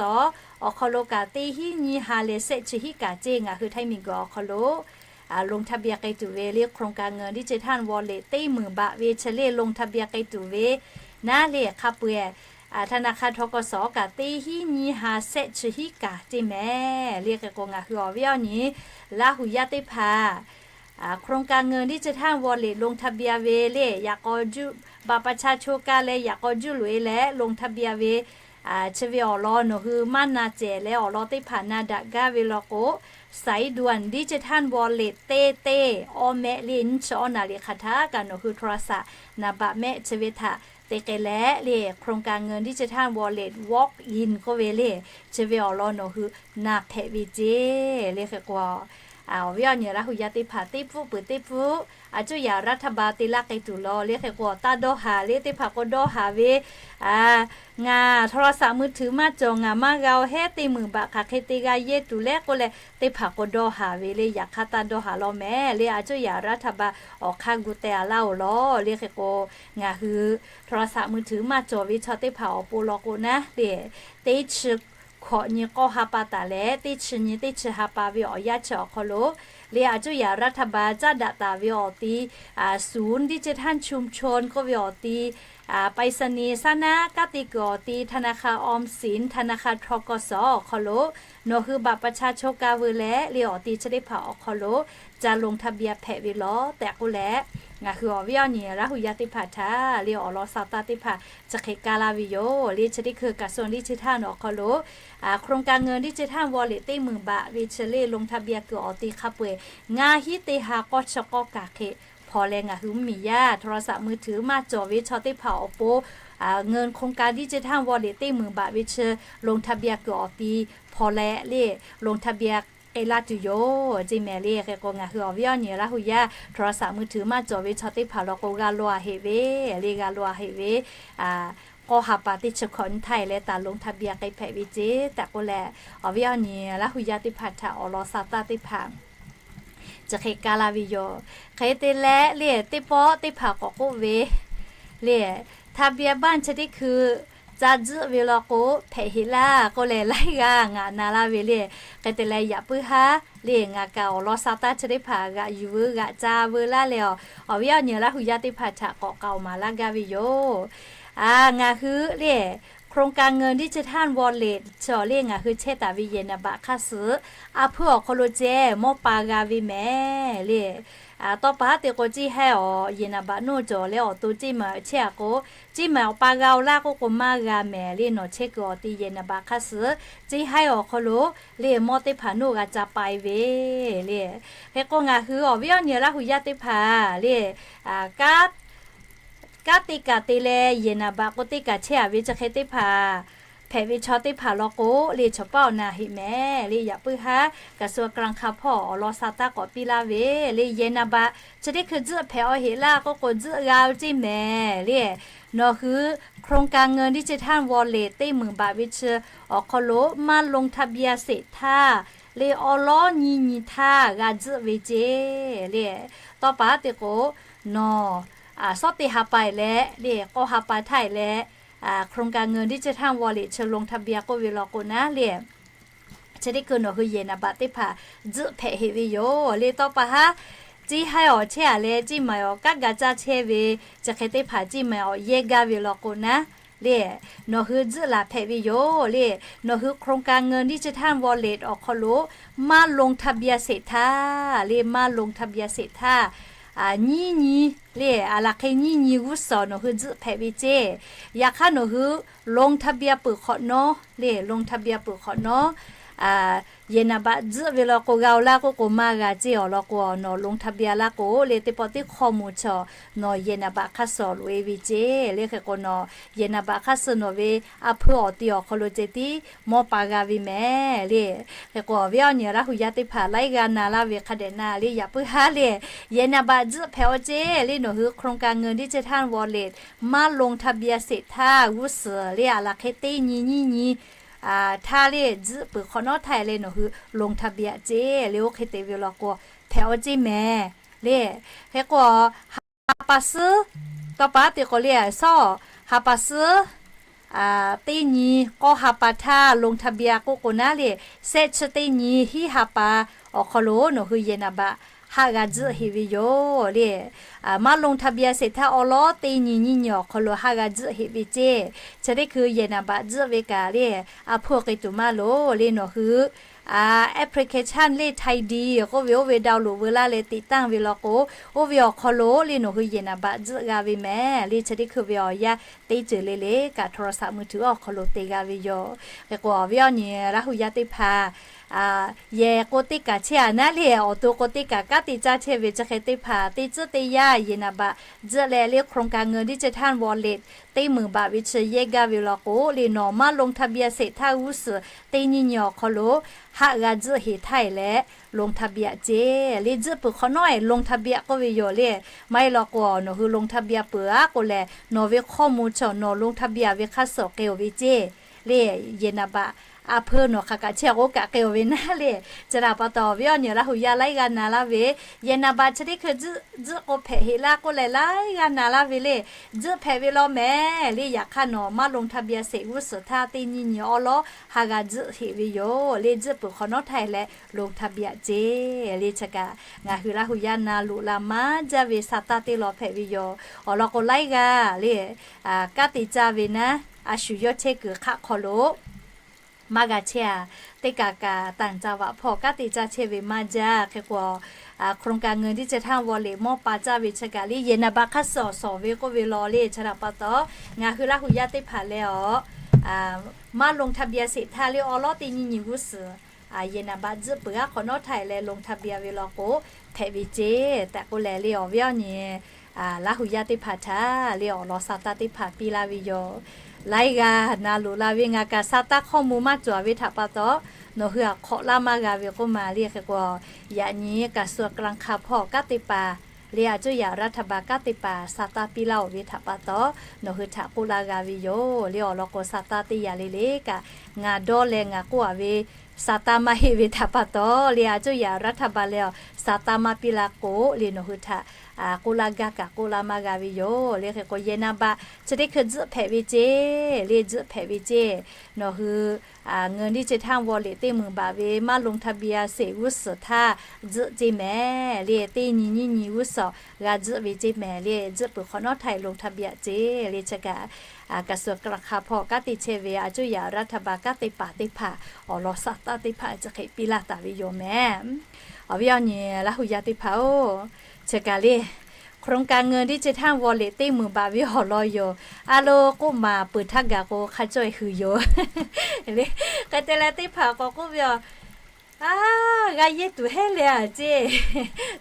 awˬ hk'aw lo kaꞈ teˇ hinˉ nyiˇ ha leh sehˆ chi hiˉ kaꞈ ceˇ ngaˬ hui Htaiˇ miˬguiˬ awˬ hk'aw lo ลงทะเบียน k'ai tuˬ ve le โครงการเงินดิจิทัลวอลเล็ต teˇ meunˍ baꞈ ve chi le ลงทะเบียน k'ai tuˬ ve naˉ le hk'a peu-eˬ ธนาคาร ทกส kaꞈ teˇ hinˉ nyiˇ ha sehˆ chi hiˉ kaꞈ ceˇ mehˍ le. Hk'e k'o ngaˬ hui awˬ viˉ awˬ nyi Laˇ hu yaˇ teˇ hpaˍ โครงการเงินดิจิทัลวอลเล็ต ลงทะเบียน ve le yaꞈ k'aw juˇ บัตรประชาชน kaꞈ leh yaꞈ k'aw juˇ loꞈ-e leh ลงทะเบียน ve chi ve awˬ lawn nawˬ hui maˇ na cehˬ leh awˬ lawn teˇ hpaˍ na daꞈ gaˇ ve law k'o, สายด่วนดิจิทัลวอลเล็ต teˇ teˇ awˇ mehˆ le nyiˇ chi awˇ naˍ riˍ hk'aˬ htaˇ kaꞈ nawˬ hui โทรศัพท์ naˍ baꞈ mehˆ chi ve htaꞈ te k'ai leh le โครงการเงินดิจิทัลวอลเล็ต walk in k'oˆ ve le chi ve awˬ lawn nawˬ hui na hpehꞈ ve ceˇ le. Hk'e k'o awˬ viˉ awˬ nyi Laˇ hu yaˇ teˇ hpaˍ teˇ pfuhˆ peuˬ teˇ pfuhˆ a cuˇ yaꞈ รัฐบาล te laˇ k'ai tuˬ law le. Hk'e k'o taˇ dawˇ haˍ le teˇ hpaˍ k'o dawˇ haˍ ve ngaˬ โทรศัพท์มือถือ maˇ cawˬ ngaˬ maˇ g'a-o hehˉ teˇ meunˍ baꞈ hk'aˬ hk'e te g'a yehˇ tuˬ le k'oˆ leh teˇ hpaˍ k'o dawˇ haˍ ve le. Yaꞈ hk'aˇ taˇ dawˇ haˍ law mehˍ le a cuˇ yaꞈ รัฐบาล awˬ hk'aˇ gu teh a laˇ-oˬ law le. Hk'e k'o ngaˬ hui โทรศัพท์มือถือ maˇ cawˬ ve chaw teˇ hpaˍ awˬ pon law k'o naˉ le teˇ chi hkawꞈ nyi k'awˇ ha pa taˍ leh teˇ chi nyi teˇ chi ha pa ve awˬ yanˇ chi awˬ hk'aw lo le a cuˇ yaꞈ รัฐบาล caˉ daꞈ taˍ ve awˬ ti ศูนย์ดิจิทัลชุมชน k'oˆ ve awˬ ti ไปรษณีย์ saˉ naˉ kaˉ te kuiˬ awˬ ti ธนาคารออมสิน ธนาคาร ทกส awˬ hk'aw lo nawˬ hui บัตรประชาชน kaꞈ veu leh le awˬ ti chi teˇ hpaˍ awˬ hk'aw lo ca ลงทะเบียน hpehꞈ ve law tehꞈ k'oˆ leh, ngaˬ hui awˬ viˉ awˬ nyi Laˇ hu yaˇ teˇ hpaˍ htaꞈ le awˬ lawn sha taˇ teˇ hpaˍ chi hk'e kaˇ laˇ ve yoˬ le. Chi teˇ hkui กระทรวงดิจิทัล awˬ hk'aw lo โครงการเงินดิจิทัลวอลเล็ต teˇ meunˍ baꞈ ve chi le ลงทะเบียน kuiˬ awˬ ti hk'a peu-eˬ ngaˇ hinˉ teˇ ha k'awˇ chi k'awˇ kaꞈ hk'e hpaw leh ngaˬ hui mvuhˇmiˬ yaˇ โทรศัพท์มือถือ maˇ cawˬ ve chaw teˇ hpaˍ awˬ pon เงิน โครงการดิจิทัลวอลเล็ต teˇ meunˍ baꞈ ve chi ลงทะเบียน kuiˬ awˬ ti hpaw leh le ลงทะเบียน laˇ tuˬ yoˬ ceˇ mehˍ le. Hk'e k'o, ngaˬ hui awˬ viˉ awˬ nyi Laˇ hu yaˇ โทรศัพท์มือถือ maˇ cawˬ ve chaw teˇ hpaˍ law k'o, g'a law-a heˆ ve le, g'a law-a heˆ ve, k'awˇ ha pa teˇ chi hkawꞈ nyi htaˇ leh ตา ลงทะเบียน k'ai hpehꞈ ve ceˇ tehꞈ k'oˆ leh, awˬ viˉ awˬ nyi Laˇ hu yaˇ teˇ hpaˍ htaꞈ awˬ lawn sa taˇ teˇ hpaˍ chi hk'e kaˇ laˇ ve yoˬ. Hk'e te leh le, teˇ pawˆ teˇ hpaˍ k'awꞈ k'oˆ ve le, ทะเบียนบ้าน chi teˇ hkui ca tzuhˆ ve law k'o, hpehꞈ heˆ laˇ k'oˆ leh, laiˉ g'aˇ ngaˬ na laˇ ve le. Hk'e te leh, yaꞈ puiˉ haˉ le, ngaˬ kaꞈ awˬ lawn sa taˇ chi teˇ hpaˍ g'aꞈ yuˬ veu g'aꞈ ca veu laˇ leh, awˬ viˉ awˬ nyi Laˇ hu yaˇ teˇ hpaˍ htaꞈ k'awꞈ k'aoˍ maˍ laˇ gaˇ ve yoˬ. Ngaˬ hui le, โครงการเงินดิจิทัลวอลเล็ต chi awˬ le ngaˬ hui chehˇ taˍ ve yehˬ naˍ baꞈ hk'aˇ suh, a hpuiˇ awˬ hk'aw lo ceh mawˇ pa g'a ve mehˍ le. Tawˇ pa haˉ te k'o, ceˇ haiˉ awˬ yehˬ naˍ baꞈ noˇ cawˬ leh awˬ to ceˇ maˬ chehˇ-a k'o, ceˇ maˬ awˬ pa g'a-o laˇ k'oˆ k'o, maˇ g'a mehˍ le. Nawˬ chehˇ kuiˬ awˬ ti yehˬ naˍ baꞈ hk'aˇ suh, ceˇ haiˉ awˬ hk'aw lo le mawˇ teˇ hpaˍ noˇ g'a ca pai ve le. Hk'e k'o, ngaˬ hui awˬ viˉ awˬ nyi Laˇ hu yaˇ teˇ hpaˍ le, kanˉ teˇ kaˬ te leh yehˬ naˍ baꞈ k'o teˇ kaˬ chehˇ-a ve chi hk'e teˇ hpaˍ hpehꞈ ve chaw teˇ hpaˍ law k'o le, chaw paˉ awˬ na heˆ mehˍ le. Yaꞈ puiˉ haˉ กระทรวงการคลัง hpawˇ awˬ lawn sa taˇ k'awꞈ piˇ laˇ ve le, yehˬ naˍ baꞈ chi teˇ hkui tzuhˆ hpehꞈ-aw heˆ laˇ k'oˆ k'o, tzuhˆ g'a-o ceˇ mehˍ le. Nawˬ hui โครงการเงินดิจิทัลวอลเล็ต teˇ meunˍ baꞈ ve chi awˬ hk'aw lo maˇ ลงทะเบียน sheˍ htaˇ le, awˉ lawˉ nyiˇ nyi htaˇ g'a tzuhˆ ve ceˇ le. Tawˇ pa haˉ te k'o, nawˬ shawˉ teˇ ha pa-e leh le, k'awˇ ha pa htaˇ-e leh, โครงการเงินดิจิทัลวอลเล็ต chi ลงทะเบียน k'oˆ ve law k'o naˉ le, chi teˇ hkui nawˬ hui yehˬ naˍ baꞈ teˇ hpaˍ tzuhˆ hpehꞈ heˆ ve yoˬ le. Tawˇ pa haˉ, ceˇ haiˉ awˬ chehˇ-a leh ceˇ maˬ awˬ kanˉ ga caˇ chehˇ ve chi hk'e teˇ hpaˍ ceˇ maˬ awˬ yehˇ gaˇ ve law k'o naˉ le, nawˬ hui tzuhˆ laˬ hpehꞈ ve yoˬ le. Nawˬ hui โครงการเงินดิจิทัลวอลเล็ต awˬ hk'aw lo maˇ ลงทะเบียน sheˍ htaˇ le, maˇ ลงทะเบียน sheˍ htaˇ nyiˇ nyi le, a laˬ hk'e nyiˇ nyi g'uˇ suhˍ nawˬ hui tzuhˆ hpehꞈ ve ceˇ. Yaꞈ hk'aˇ nawˬ hui ลงทะเบียน peuˬ hk'awꞈ nawˉ le, ลงทะเบียน peuˬ hk'awꞈ nawˉ, yehˬ naˍ baꞈ tzuhˆ ve law k'o g'a-o laˇ k'oˆ k'o, maˇ g'a ceˇ awˬ lawn k'o, nawˬ ลงทะเบียน laˇ k'o le, teˇ pawˆ teˇ hkawˇ mvuh chaw nawˬ yehˬ naˍ baꞈ hk'aˇ suh loꞈ-e ve ceˇ le. Hk'e k'o, nawˬ yehˬ naˍ baꞈ hk'aˇ suh nawˬ ve a hpuiˇ awˬ ti awˬ hk'aw lo ceh tiˉ mawˇ pa g'a ve mehˍ le. Hk'e k'o, awˬ viˉ awˬ nyi Laˇ hu yaˇ teˇ hpaˍ laiˉ g'aˇ na laˇ ve hk'a dehꞈ na le, yaꞈ puiˉ haˉ le, yehˬ naˍ baꞈ tzuhˆ hpehꞈ-aw ceˇ le. Nawˬ hui โครงการเงินดิจิทัลวอลเล็ต maˇ ลงทะเบียน sheˍ htaˇ g'uˇ suhˍ le, a laˬ hk'e teˇ nyi nyiˇ nyi htaˇ le, tzuhˆ peuˬ hk'awꞈ nawˉ htaˇ-e leh nawˬ hui ลงทะเบียน ceˇ le. Oˇ hk'e te ve law k'o, hpehꞈ-aw ceˇ mehˍ le. Hk'e k'o, ha pa suhˉ, tawˇ pa haˉ te k'o le, shawˉ ha pa suhˉ teˇ nyi k'awˇ ha pa htaˇ ลงทะเบียน k'oˆ k'o naˉ le, shehˆ chi teˇ nyi hiˉ ha pa awˬ hk'aw lo nawˬ hui yehˬ naˍ baꞈ haˆ g'a tzuhˆ heˆ ve yoˬ le. Maˇ ลงทะเบียน sheˍ htaˇ awˉ lawˉ teˇ nyi nyiˇ nyi awˬ hk'aw lo haˆ g'a tzuhˆ heˆ ve ceˇ. Chi teˇ hkui yehˬ naˍ baꞈ tzuhˆ ve kaꞈ le, a hpuˇ k'ai tuˬ maˇ loˍ le. Nawˬ hui application le, Thai Dee k'oˆ ve, oˇ ve download veu laˇ leh ติดตั้ง ve law k'o, oˇ ve awˬ hk'aw lo le nawˬ hui yehˬ naˍ baꞈ tzuhˆ g'a ve mehˍ le. Chi teˇ hkui ve awˬ yanˇ teˇ ceuˬ le le kaꞈ โทรศัพท์มือถือ awˬ hk'aw lo te g'a ve yoˬ. Hk'e k'o, awˬ viˉ awˬ nyi Laˇ hu yaˇ teˇ hpaˍ yehˬ k'o teˇ kaˬ chehˇ-a naˉ le, awˬ to k'o teˇ kaˬ kanˉ te caˇ chehˇ ve chi hk'e teˇ hpaˍ teˇ tcuhˉ teˇ yanˇ yehˬ naˍ baꞈ tzuhˆ leh le, โครงการเงินดิจิทัลวอลเล็ต teˇ meunˍ baꞈ ve chi yehˇ gaˇ ve law k'o le, nawˬ maˇ ลงทะเบียน sheˍ htaˇ g'uˇ suhˍ teˇ nyi nyi awˬ hk'aw lo haˆ g'a tzuhˆ heˍ htaˇ-e leh ลงทะเบียน ceˇ le. Tzuhˆ peuˬ hk'awꞈ nawˉ-e ลงทะเบียน k'oˆ ve yoˬ le. Maˇ heˆ law k'o, nawˬ hui ลงทะเบียน peuˬ-a k'o leh, nawˬ ve ข้อมูล chaw nawˬ ลงทะเบียน ve hk'aˇ suh k'ai-oˬ ve ceˇ le. Yehˬ naˍ baꞈ a hpuˇ nawˬ hk'aˬ kaꞈ chehˇ k'o kaꞈ k'ai-oˬ ve naˉ le. Chi htaꞈ pa taw, awˬ viˉ awˬ nyi Laˇ hu yaˇ laiˉ g'aˇ na laˇ ve, yehˬ naˍ baꞈ chi teˇ hkui tzuhˆ k'o hpehꞈ heˆ laˇ k'oˆ leh laiˉ g'aˇ na laˇ ve le. Tzuhˆ hpehꞈ ve law mehˍ le. Yaꞈ hk'aˇ nawˬ maˇ ลงทะเบียน sheˍ g'uˇ suhˍ htaˇ teˇ nyi nyi awˉ lawˉ haˆ g'a tzuhˆ heˆ ve yoˬ le. Tzuhˆ peuˬ hk'awꞈ nawˉ htaˇ-e leh ลงทะเบียน ceˇ le. Chi kaꞈ ngaˬ hui Laˇ hu yaˇ na loꞈ la maˇ jaˇ ve sa taˇ teˇ law hpehꞈ ve yoˬ. Awˬ lawn k'o, laiˉ g'aˇ le kanˉ te caˇ ve naˉ, a shu yawˇ chehˇ kuiˬ hk'aˆ hk'aw lo maˇ g'a chehˇ-a. Teˇ kaˬ kaꞈ ต่างจังหวัด hpawˇ kanˉ te caˇ chehˇ ve maˇ jaˇ. Hk'e k'o, โครงการเงินดิจิทัลวอลเล็ต mawˇ pa caˇ ve chi kaꞈ le, yehˬ naˍ baꞈ hk'aˇ suh awˬ sawˍ ve k'oˆ ve law le. Chi htaꞈ pa taw, ngaˬ hui Laˇ hu yaˇ teˇ hpaˍ leh awˬ maˇ ลงทะเบียน sheˍ htaˇ le, awˉ lawˉ teˇ nyi nyi g'uˇ suhˍ yehˬ naˍ baꞈ tzuhˆ peuˬ-a hk'awꞈ nawˉ htaˇ-e leh ลงทะเบียน ve law k'o hpehꞈ ve ceˇ tehꞈ k'oˆ leh le, awˬ viˉ awˬ nyi Laˇ hu yaˇ teˇ hpaˍ htaꞈ le awˬ lawn sa taˇ teˇ hpaˍ piˇ laˇ ve yoˬ. laiˉ g'aˇ na loꞈ la ve ngaˬ kaꞈ sa taˇ hkawˇ mvuh maˇ cawˬ ve htaꞈ pa taw, nawˬ hui htaꞈ hk'awꞈ laˇ maˇ g'a ve k'oˆ ma le. Hk'e k'o, yaꞈ nyi kaꞈ suh k'lanˇ hk'a hpawˇ kanˉ te paˍ le, a cuˇ yaꞈ รัฐบาล kanˉ te paˍ sa taˇ piˇ laˇ-oˬ ve htaꞈ pa taw, nawˬ hui htaꞈ k'oˆ laˇ g'a ve yoˬ le. Awˬ lawn k'o, sa taˇ teˇ yanˇ le le kaꞈ ngaˬ dawˇ leh ngaˬ k'oˆ-a ve sa taˇ maˇ heˆ ve htaꞈ pa taw le, a cuˇ yaꞈ รัฐบาล leh-aˬ sa taˇ maˇ piˇ la k'o le, nawˬ hui htaꞈ k'oˆ laˇ gaˇ kaꞈ k'oˆ laˇ maˇ g'a ve yoˬ le. Hk'e k'o, yehˬ naˇ baˆ chi teˇ hkui tzuhˆ hpehꞈ ve ceˇ le, tzuhˆ hpehꞈ ve ceˇ. Nawˬ hui เงินดิจิทัลวอลเล็ต teˇ meunˍ baꞈ ve maˇ ลงทะเบียน sheˍ g'uˇ suhˍ htaˇ tzuhˆ ceˇ mehˍ le. Teˇ nyi nyiˇ nyi g'uˇ suhˍ g'a tzuhˆ ve ceˇ mehˍ le. Tzuhˆ peuˬ hk'awꞈ nawˉ htaˇ ลงทะเบียน ceˇ le. Chi kaꞈ kaꞈ suh k'lanˇ hk'a hpawˇ kanˉ te chehˇ ve a cuˇ yaꞈ รัฐบาล kanˉ te paˍ teˇ hpaˍ awˬ lawn sa taˇ teˇ hpaˍ chi hk'e piˇ laˇ taˍ ve yoˬ mehˍ. Awˬ viˉ awˬ nyi Laˇ hu yaˇ teˇ hpaˍ-oˬ, chi kaꞈ le โครงการเงินดิจิทัลวอลเล็ต teˇ meunˍ baꞈ ve awˬ lawn yoˬ. A lo k'oˆ maˍ peuˬ htaˇ gaˬ k'o hk'a cawˇ-e hui yoˬ le. Hk'e te leh teˇ hpaˍ k'awꞈ k'oˆ ve-aˬ, a, g'a yehˇ tuˬ heˉ le-a ceˇ.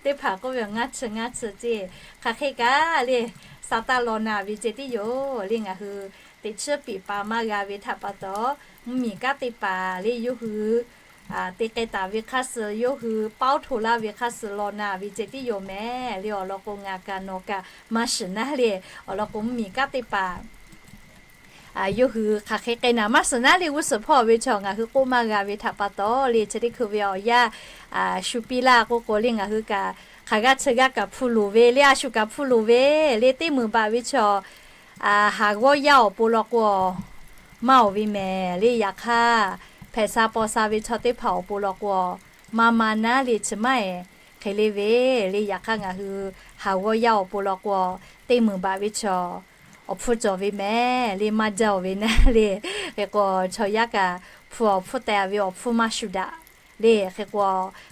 Teˇ hpaˍ k'oˆ ve-aˬ, ngaˇ chi ngaˇ chi ceˇ. Hk'aˬ hk'e kaꞈ le, sa taˇ law na ve ceh tiˉ yoˬ le. Ngaˬ hui teꞈ chiˉ piˍ pa maˇ g'a ve htaꞈ pa taw, mvuhˇmiˬ kanˉ te paˍ le yawˇ hui te k'ai taˍ ve hk'aˇ suh, yawˇ hui pawˇ hto laˇ ve hk'aˇ suh law na ve ceh tiˉ yoˬ mehˍ le. Awˬ lawn k'o, ngaˬ kaꞈ nawˬ kaꞈ maˇ shiˍ naˉ le. Awˬ lawn k'o, mvuhˇmiˬ kanˉ te paˍ yawˇ hui hk'aˬ hk'e k'ai naˍ maˇ shiˍ naˉ le. G'uˇ suhˍ hpawˇ ve chaw ngaˬ hui k'oˆ maˇ g'a ve htaꞈ pa taw le, chi teˇ hkui ve awˬ yanˇ shu piˇ laˇ k'oˆ k'o le, ngaˬ hui kaꞈ hk'aˬ g'aˇ chi g'aˇ kaꞈ hpu loˍ ve le, a shu kaꞈ hpu loˍ ve le. Teˇ meunˍ baꞈ ve chaw haˍ g'awˇ yaˇ awˬ pon law k'o, maˇ oˬ ve mehˍ le. Yaꞈ hk'aˇ, hpehꞈ sha paw sha ve chaw teˇ hpaˍ awˬ pon law k'o, maˇ maˇ naˉ le chi maˇ-eˬ hk'e le ve le. Yaꞈ hk'aˇ, ngaˬ hui haˍ g'awˇ yaˇ awˬ pon law k'o, teˇ meunˍ baꞈ ve chaw awˬ hpfuhˇ cawˬ ve mehˍ le, maˇ jaˇ-oˬ ve naˉ le. Hk'e k'o, chaw yaˇ kaꞈ hpu awˬ hpfuhˇ teh-a ve awˬ hpfuhˇ maˇ shu daꞈ le. Hk'e k'o,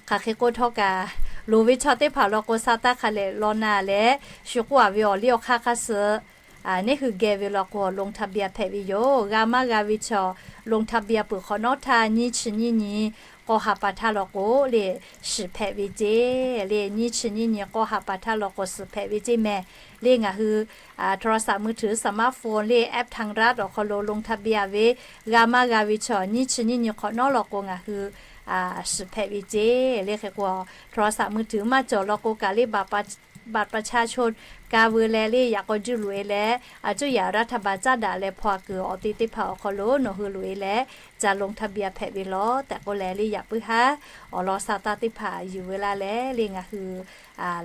hk'aˬ hk'e k'oˆ htawˇ kaꞈ, loˍ ve chaw teˇ hpaˍ law k'o, sa taˇ hk'a lehˬ law na leh, shu k'oˆ-a ve awˬ liˇ awˬ hk'aˇ hk'aˇ suh neˇ hui geh ve law k'o, ลงทะเบียน hpehꞈ ve yoˬ. G'a maˇ g'a ve chaw ลงทะเบียน peuˬ hk'awꞈ nawˉ htaˇ nyiˇ chi nyiˇ nyi k'awˇ ha pa htaˇ law k'o le, shiˍ hpehꞈ ve ceˇ le. Nyiˇ chi nyiˇ nyi k'awˇ ha pa htaˇ law k'o, shiˍ hpehꞈ ve ceˇ mehˍ le. Ngaˬ hui โทรศัพท์มือถือ สมาร์ทโฟน le แอป ทางรัฐ awˬ hk'aw lo ลงทะเบียน ve g'a maˇ g'a ve chaw nyiˇ chi nyiˇ nyi hk'awꞈ nawˉ law k'o, ngaˬ hui shiˍ hpehꞈ ve ceˇ le. Hk'e k'o, โทรศัพท์มือถือ maˇ cawˬ law k'o kaꞈ le, บัตรประชาชน ka veu leh le, yaꞈ k'aw juˇ loꞈ-e leh, a cuˇ yaꞈ รัฐบาล caˉ daꞈ leh hpaw-a kuiˬ awˬ te teˇ hpaˍ awˬ hk'aw lo nawˬ hui loꞈ-e leh, ca ลงทะเบียน hpehꞈ ve law tehꞈ k'oˆ leh le, yaꞈ puiˉ haˉ awˬ lawn sa taˇ teˇ hpaˍ yuˬ veu laˇ leh le, ngaˬ hui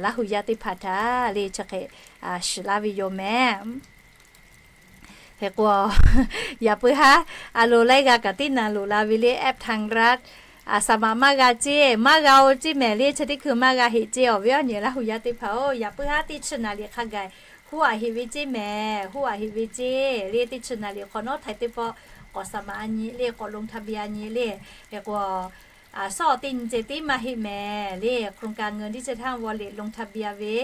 Laˇ hu yaˇ teˇ hpaˍ htaꞈ le chi hk'e shiˍ laˇ ve yoˬ mehˍ. Hk'e k'o, yaꞈ puiˉ haˉ a lo laiˉ g'a kaꞈ teˇ na loꞈ la ve le, แอป ทางรัฐ สมัคร maˇ g'a ceˇ, maˇ g'a-oˬ ceˇ mehˍ le. Chi teˇ hkui maˇ g'a heꞈ ceˇ. Awˬ viˉ awˬ nyi Laˇ hu yaˇ teˇ hpaˍ-oˬ, yaꞈ puiˉ haˉ teˇ chi naˍ liꞈ hk'a gaˬ huˉ aꞈ heꞈ ve ceˇ mehˍ, huˉ aꞈ heꞈ ve ceˇ le. Teˇ chi naˍ liꞈ hk'awꞈ nawˉ htaiˍ teˇ pawˆ k'awꞈ สมัคร a nyi le, k'awꞈ ลงทะเบียน a nyi le. Hk'e k'o, sawˉ teˇ nyi ceh tiˉ maˇ heˆ mehˍ le. โครงการเงินดิจิทัลวอลเล็ต ลงทะเบียน ve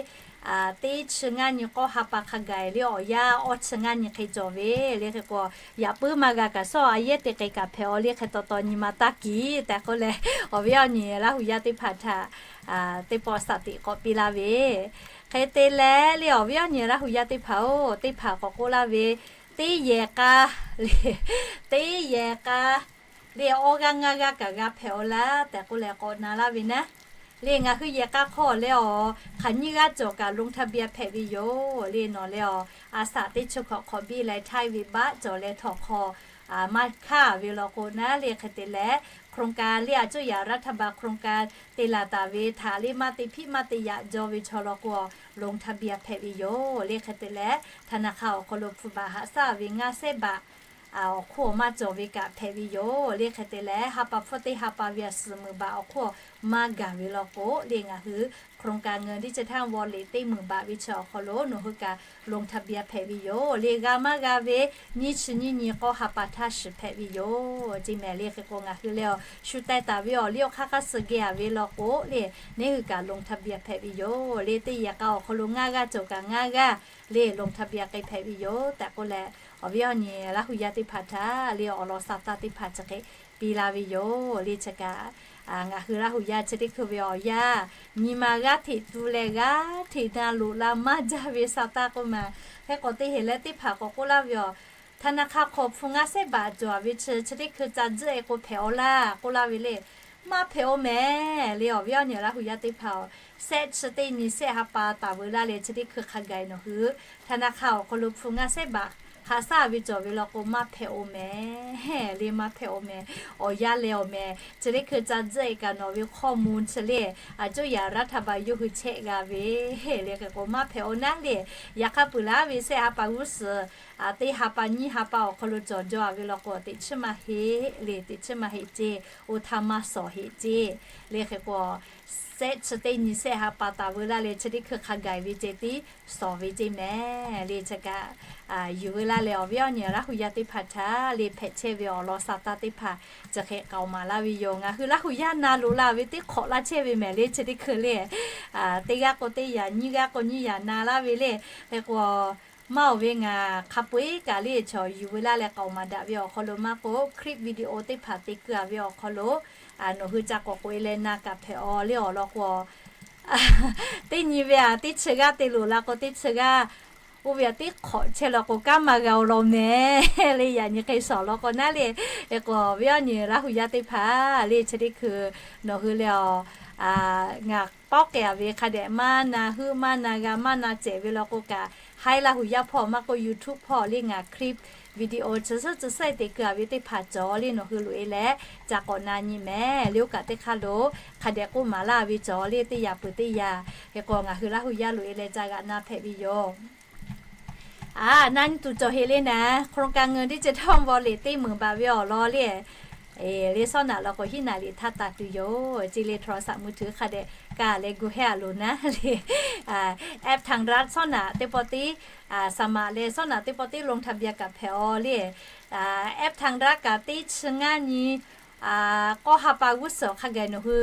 teˇ chi ngaˇ nyi k'awˇ ha pa hk'a gaˬ le, awˬ yanˇ awˇ chi ngaˇ nyi hk'e cawˬ ve le. Hk'e k'o, yaꞈ puiˉ maˇ g'a kaꞈ sawˉ a yehˉ te k'ai kaꞈ hpehꞈ-aw le. Hk'e taw taw nyi ma taˇ kiˍ tehꞈ k'oˆ leh, awˬ viˉ awˬ nyi Laˇ hu yaˇ teˇ hpaˍ htaꞈ teˇ pawˆ สติ k'awꞈ piˇ laˇ ve. Hk'e te leh le, awˬ viˉ awˬ nyi Laˇ hu yaˇ teˇ hpaˍ-oˬ, teˇ hpaˍ k'awꞈ k'oˆ laˇ ve, teˇ yehˬ k'a le, teˇ yehˬ k'a le, awˇ g'aˇ ngaˇ g'aˇ kaꞈ g'a hpehꞈ-aw laˇ tehꞈ k'oˆ leh k'awꞈ na laˇ ve naˉ. Le ngaˬ hui yehˬ k'a hk'aw leh awˬ hk'aˬ nyiˇ g'aˇ cawˬ kaꞈ ลงทะเบียน hpehꞈ ve yoˬ le. Nawˬ leh awˬ a shaꞈ teˇ chi hkawꞈ hk'awꞈ biˇ leh htaiˇ ve baˆ cawˬ leh htawnˍ hk'aw maˇ hkanˇ ve law k'o naˉ le. Hk'e te leh โครงการ le, a cuˇ yaꞈ รัฐบาล โครงการ te laˬ taˍ ve htaꞈ le maˇ te hpiˆ maˇ te yaꞈ jaw ve chaw law k'o, ลงทะเบียน hpehꞈ ve yoˬ le. Hk'e te leh ธนาคาร awˬ hk'aw lo hpu baꞈ haꞈ shaˉ ve ngaˇ shehˉ baꞈ awˬ hk'oˆ awˬ maˇ cawˬ ve kaꞈ hpehꞈ ve yoˬ le. Hk'e te leh ha pa hpfuhˇ teˇ ha pa ve a suhˍ meunˍ baꞈ awˬ hk'oˆ maˇ gaˬ ve law k'o le, ngaˬ hui โครงการเงินดิจิทัลวอลเล็ต teˇ meunˍ baꞈ ve chi awˬ hk'aw lo nawˬ hui kaꞈ ลงทะเบียน hpehꞈ ve yoˬ le. G'a maˇ g'a ve nyiˇ chi nyiˇ nyi k'awˇ ha pa htaˇ shiˍ hpehꞈ ve yoˬ ceˇ mehˍ le. Hk'e k'o, ngaˬ hui leh awˬ shu teh taˍ ve awˬ liˇ awˬ hk'aˇ hk'aˇ suh geh-a ve law k'o le, neˇ hui kaꞈ ลงทะเบียน hpehꞈ ve yoˬ le. Teˇ yehˬ k'a awˬ hk'aw lo ngaˇ g'aˇ cawˬ kaꞈ ngaˇ g'aˇ le ลงทะเบียน k'ai hpehꞈ ve yoˬ tehꞈ k'oˆ leh, awˬ viˉ awˬ nyi Laˇ hu yaˇ teˇ hpaˍ htaꞈ le awˬ lawn sa taˇ teˇ hpaˍ chi hk'e piˇ laˇ ve yoˬ le. Chi kaꞈ ngaˬ hui Laˇ hu yaˇ chi teˇ hkui ve awˬ yanˇ nyi ma g'aˇ hteꞈ tu leh g'aˇ hteꞈ na loꞈ la maˇ jaˇ ve sa taˇ k'oˆ ma. Hk'e k'awꞈ te heˍ leh teˇ hpaˍ k'awꞈ k'oˆ laˇ ve awˬ Htaˇ naˆ hk'aˇ hk'aw hpu ngaˇ sehˉ baꞈ cawˬ ve chi chi teˇ hkui ca tzuhˆ e k'o hpehꞈ-aw laˇ k'oˆ laˇ ve le. Maˇ hpehꞈ-oˬ mehˍ le awˬ viˉ awˬ nyi Laˇ hu yaˇ teˇ hpaˍ-oˬ, sehˆ chi teˇ nyi sehˆ ha pa taˍ veu laˇ leh chi teˇ hkui hk'a gaˬ-e nawˬ hui htaˇ naˆ hk'aˇ awˬ hk'aw lo hpu ngaˇ sehˉ baꞈ hk'aˬ saˉ ve cawˬ ve law k'o maˇ hpehꞈ-oˬ mehˍ le, maˇ hpehꞈ-oˬ mehˍ. Awˬ yanˇ leh awˬ mehˍ chi teˇ hkui ca tzuhˆ e kaꞈ nawˬ ve hkawˇ mvuh chi le, a cuˇ yaꞈ รัฐบาล yawˇ hui chehˆ g'a ve le hk'e k'o maˇ hpehꞈ-oˬ naˉ le. Yaꞈ hk'aˇ peuˬ laˇ ve sehˆ ha pa g'uˇ suhˍ, teˇ ha pa nyiˇ ha pa awˬ hk'aw lo cawˬ jaw-a ve law k'o teꞈ chiˉ maˇ heˆ le, teꞈ chiˉ maˇ heˆ ceˇ. Oˇ htaˇ maˇ shawˍ heˆ ceˇ le hk'e k'o, sehˆ chi teˇ nyi sehˆ ha pa taˍ veu laˇ leh chi teˇ hkui hk'a gaˬ ve ceh tiˉ shawˍ ve ceˇ mehˍ le. Chi kaꞈ yuˬ veu laˇ leh awˬ viˉ awˬ nyi Laˇ hu yaˇ teˇ hpaˍ htaꞈ le hpehꞈ chehˇ ve awˬ lawn sa taˇ teˇ hpaˍ chi hk'e k'aoˍ maˍ laˇ ve yoˬ. Ngaˬ hui Laˇ hu yaˇ na loꞈ la ve teˇ hk'awꞈ laˇ chehˇ ve mehˍ le chi teˇ hkui le. Teˇ g'aˇ k'o teˇ yaꞈ, nyiˇ g'aˇ k'o nyiˇ yaꞈ na laˇ ve le. Hk'e k'o maˇ oˬ ve ngaˬ hk'a peu-eˬ kaꞈ le chaw yuˬ veu laˇ leh k'aoˍ maˍ daꞈ ve awˬ hk'aw lo maˇ k'oˆ, clip video teˇ hpaˍ te keu-a ve awˬ hk'aw lo nawˬ hui ca k'awꞈ k'oꞈ-e leh na kaꞈ hpehꞈ-aw le awˬ lawn k'o, teˇ nyi ve aꞈ teˇ chi g'aˇ te loꞈ la k'o teˇ chi g'aˇ oˇ ve aꞈ teˇ hk'awꞈ chehˇ law k'o kanˉ maˇ g'a-o law mehˍ le. Yaꞈ nyi hk'e shawˍ law k'o naˉ le. Hk'e k'o awˬ viˉ awˬ nyi Laˇ hu yaˇ teˇ hpaˍ le chi teˇ hkui nawˬ hui leh awˬ ngaˬ pawˆ k'ai-a ve hk'a dehꞈ maˇ na heuˆ maˇ na g'a maˇ na cehˬ ve law k'o kaꞈ, haiˉ Laˇ hu yaˇ hpawˇ maˇ k'oˆ YouTube hpawˇ le ngaˬ clip video chi suhˉ chi suhˉ te keu-a ve teˇ hpaˍ cawˬ le nawˬ hui loꞈ-e leh ca k'awꞈ na nyi mehˍ le. Oˇ kaꞈ teˇ hk'aˇ lo hk'a dehꞈ k'oˆ maˍ laˇ ve cawˬ le teˇ yaꞈ peuˬ teˇ yaꞈ. Hk'e k'o ngaˬ hui Laˇ hu yaˇ loꞈ-e leh ca g'aꞈ na hpehꞈ ve yoˬ. A, na nyi tuˬ cawˬ heˆ le naˍ, โครงการเงินดิจิทัลวอลเล็ต teˇ meunˍ baꞈ ve awˬ lawn le. Le sawˉ naꞈ law k'o hiˉ naꞈ liꞈ htaˇ taˍ tuˬ yoˬ ceˇ le. โทรศัพท์มือถือ hk'a dehꞈ ka leh gu hehˉ-a loˬ naˉ le. App ไทยรัฐ sawˉ naꞈ teˇ pawˆ tiˉ สมัคร leh sawˉ naꞈ teˇ pawˆ tiˉ ลงทะเบียน kaꞈ hpehꞈ-aw le. App ไทยรัฐ kaꞈ teˇ chi ngaˇ nyi k'awˇ ha pa g'uˇ suhˍ hk'a gaˬ nawˬ hui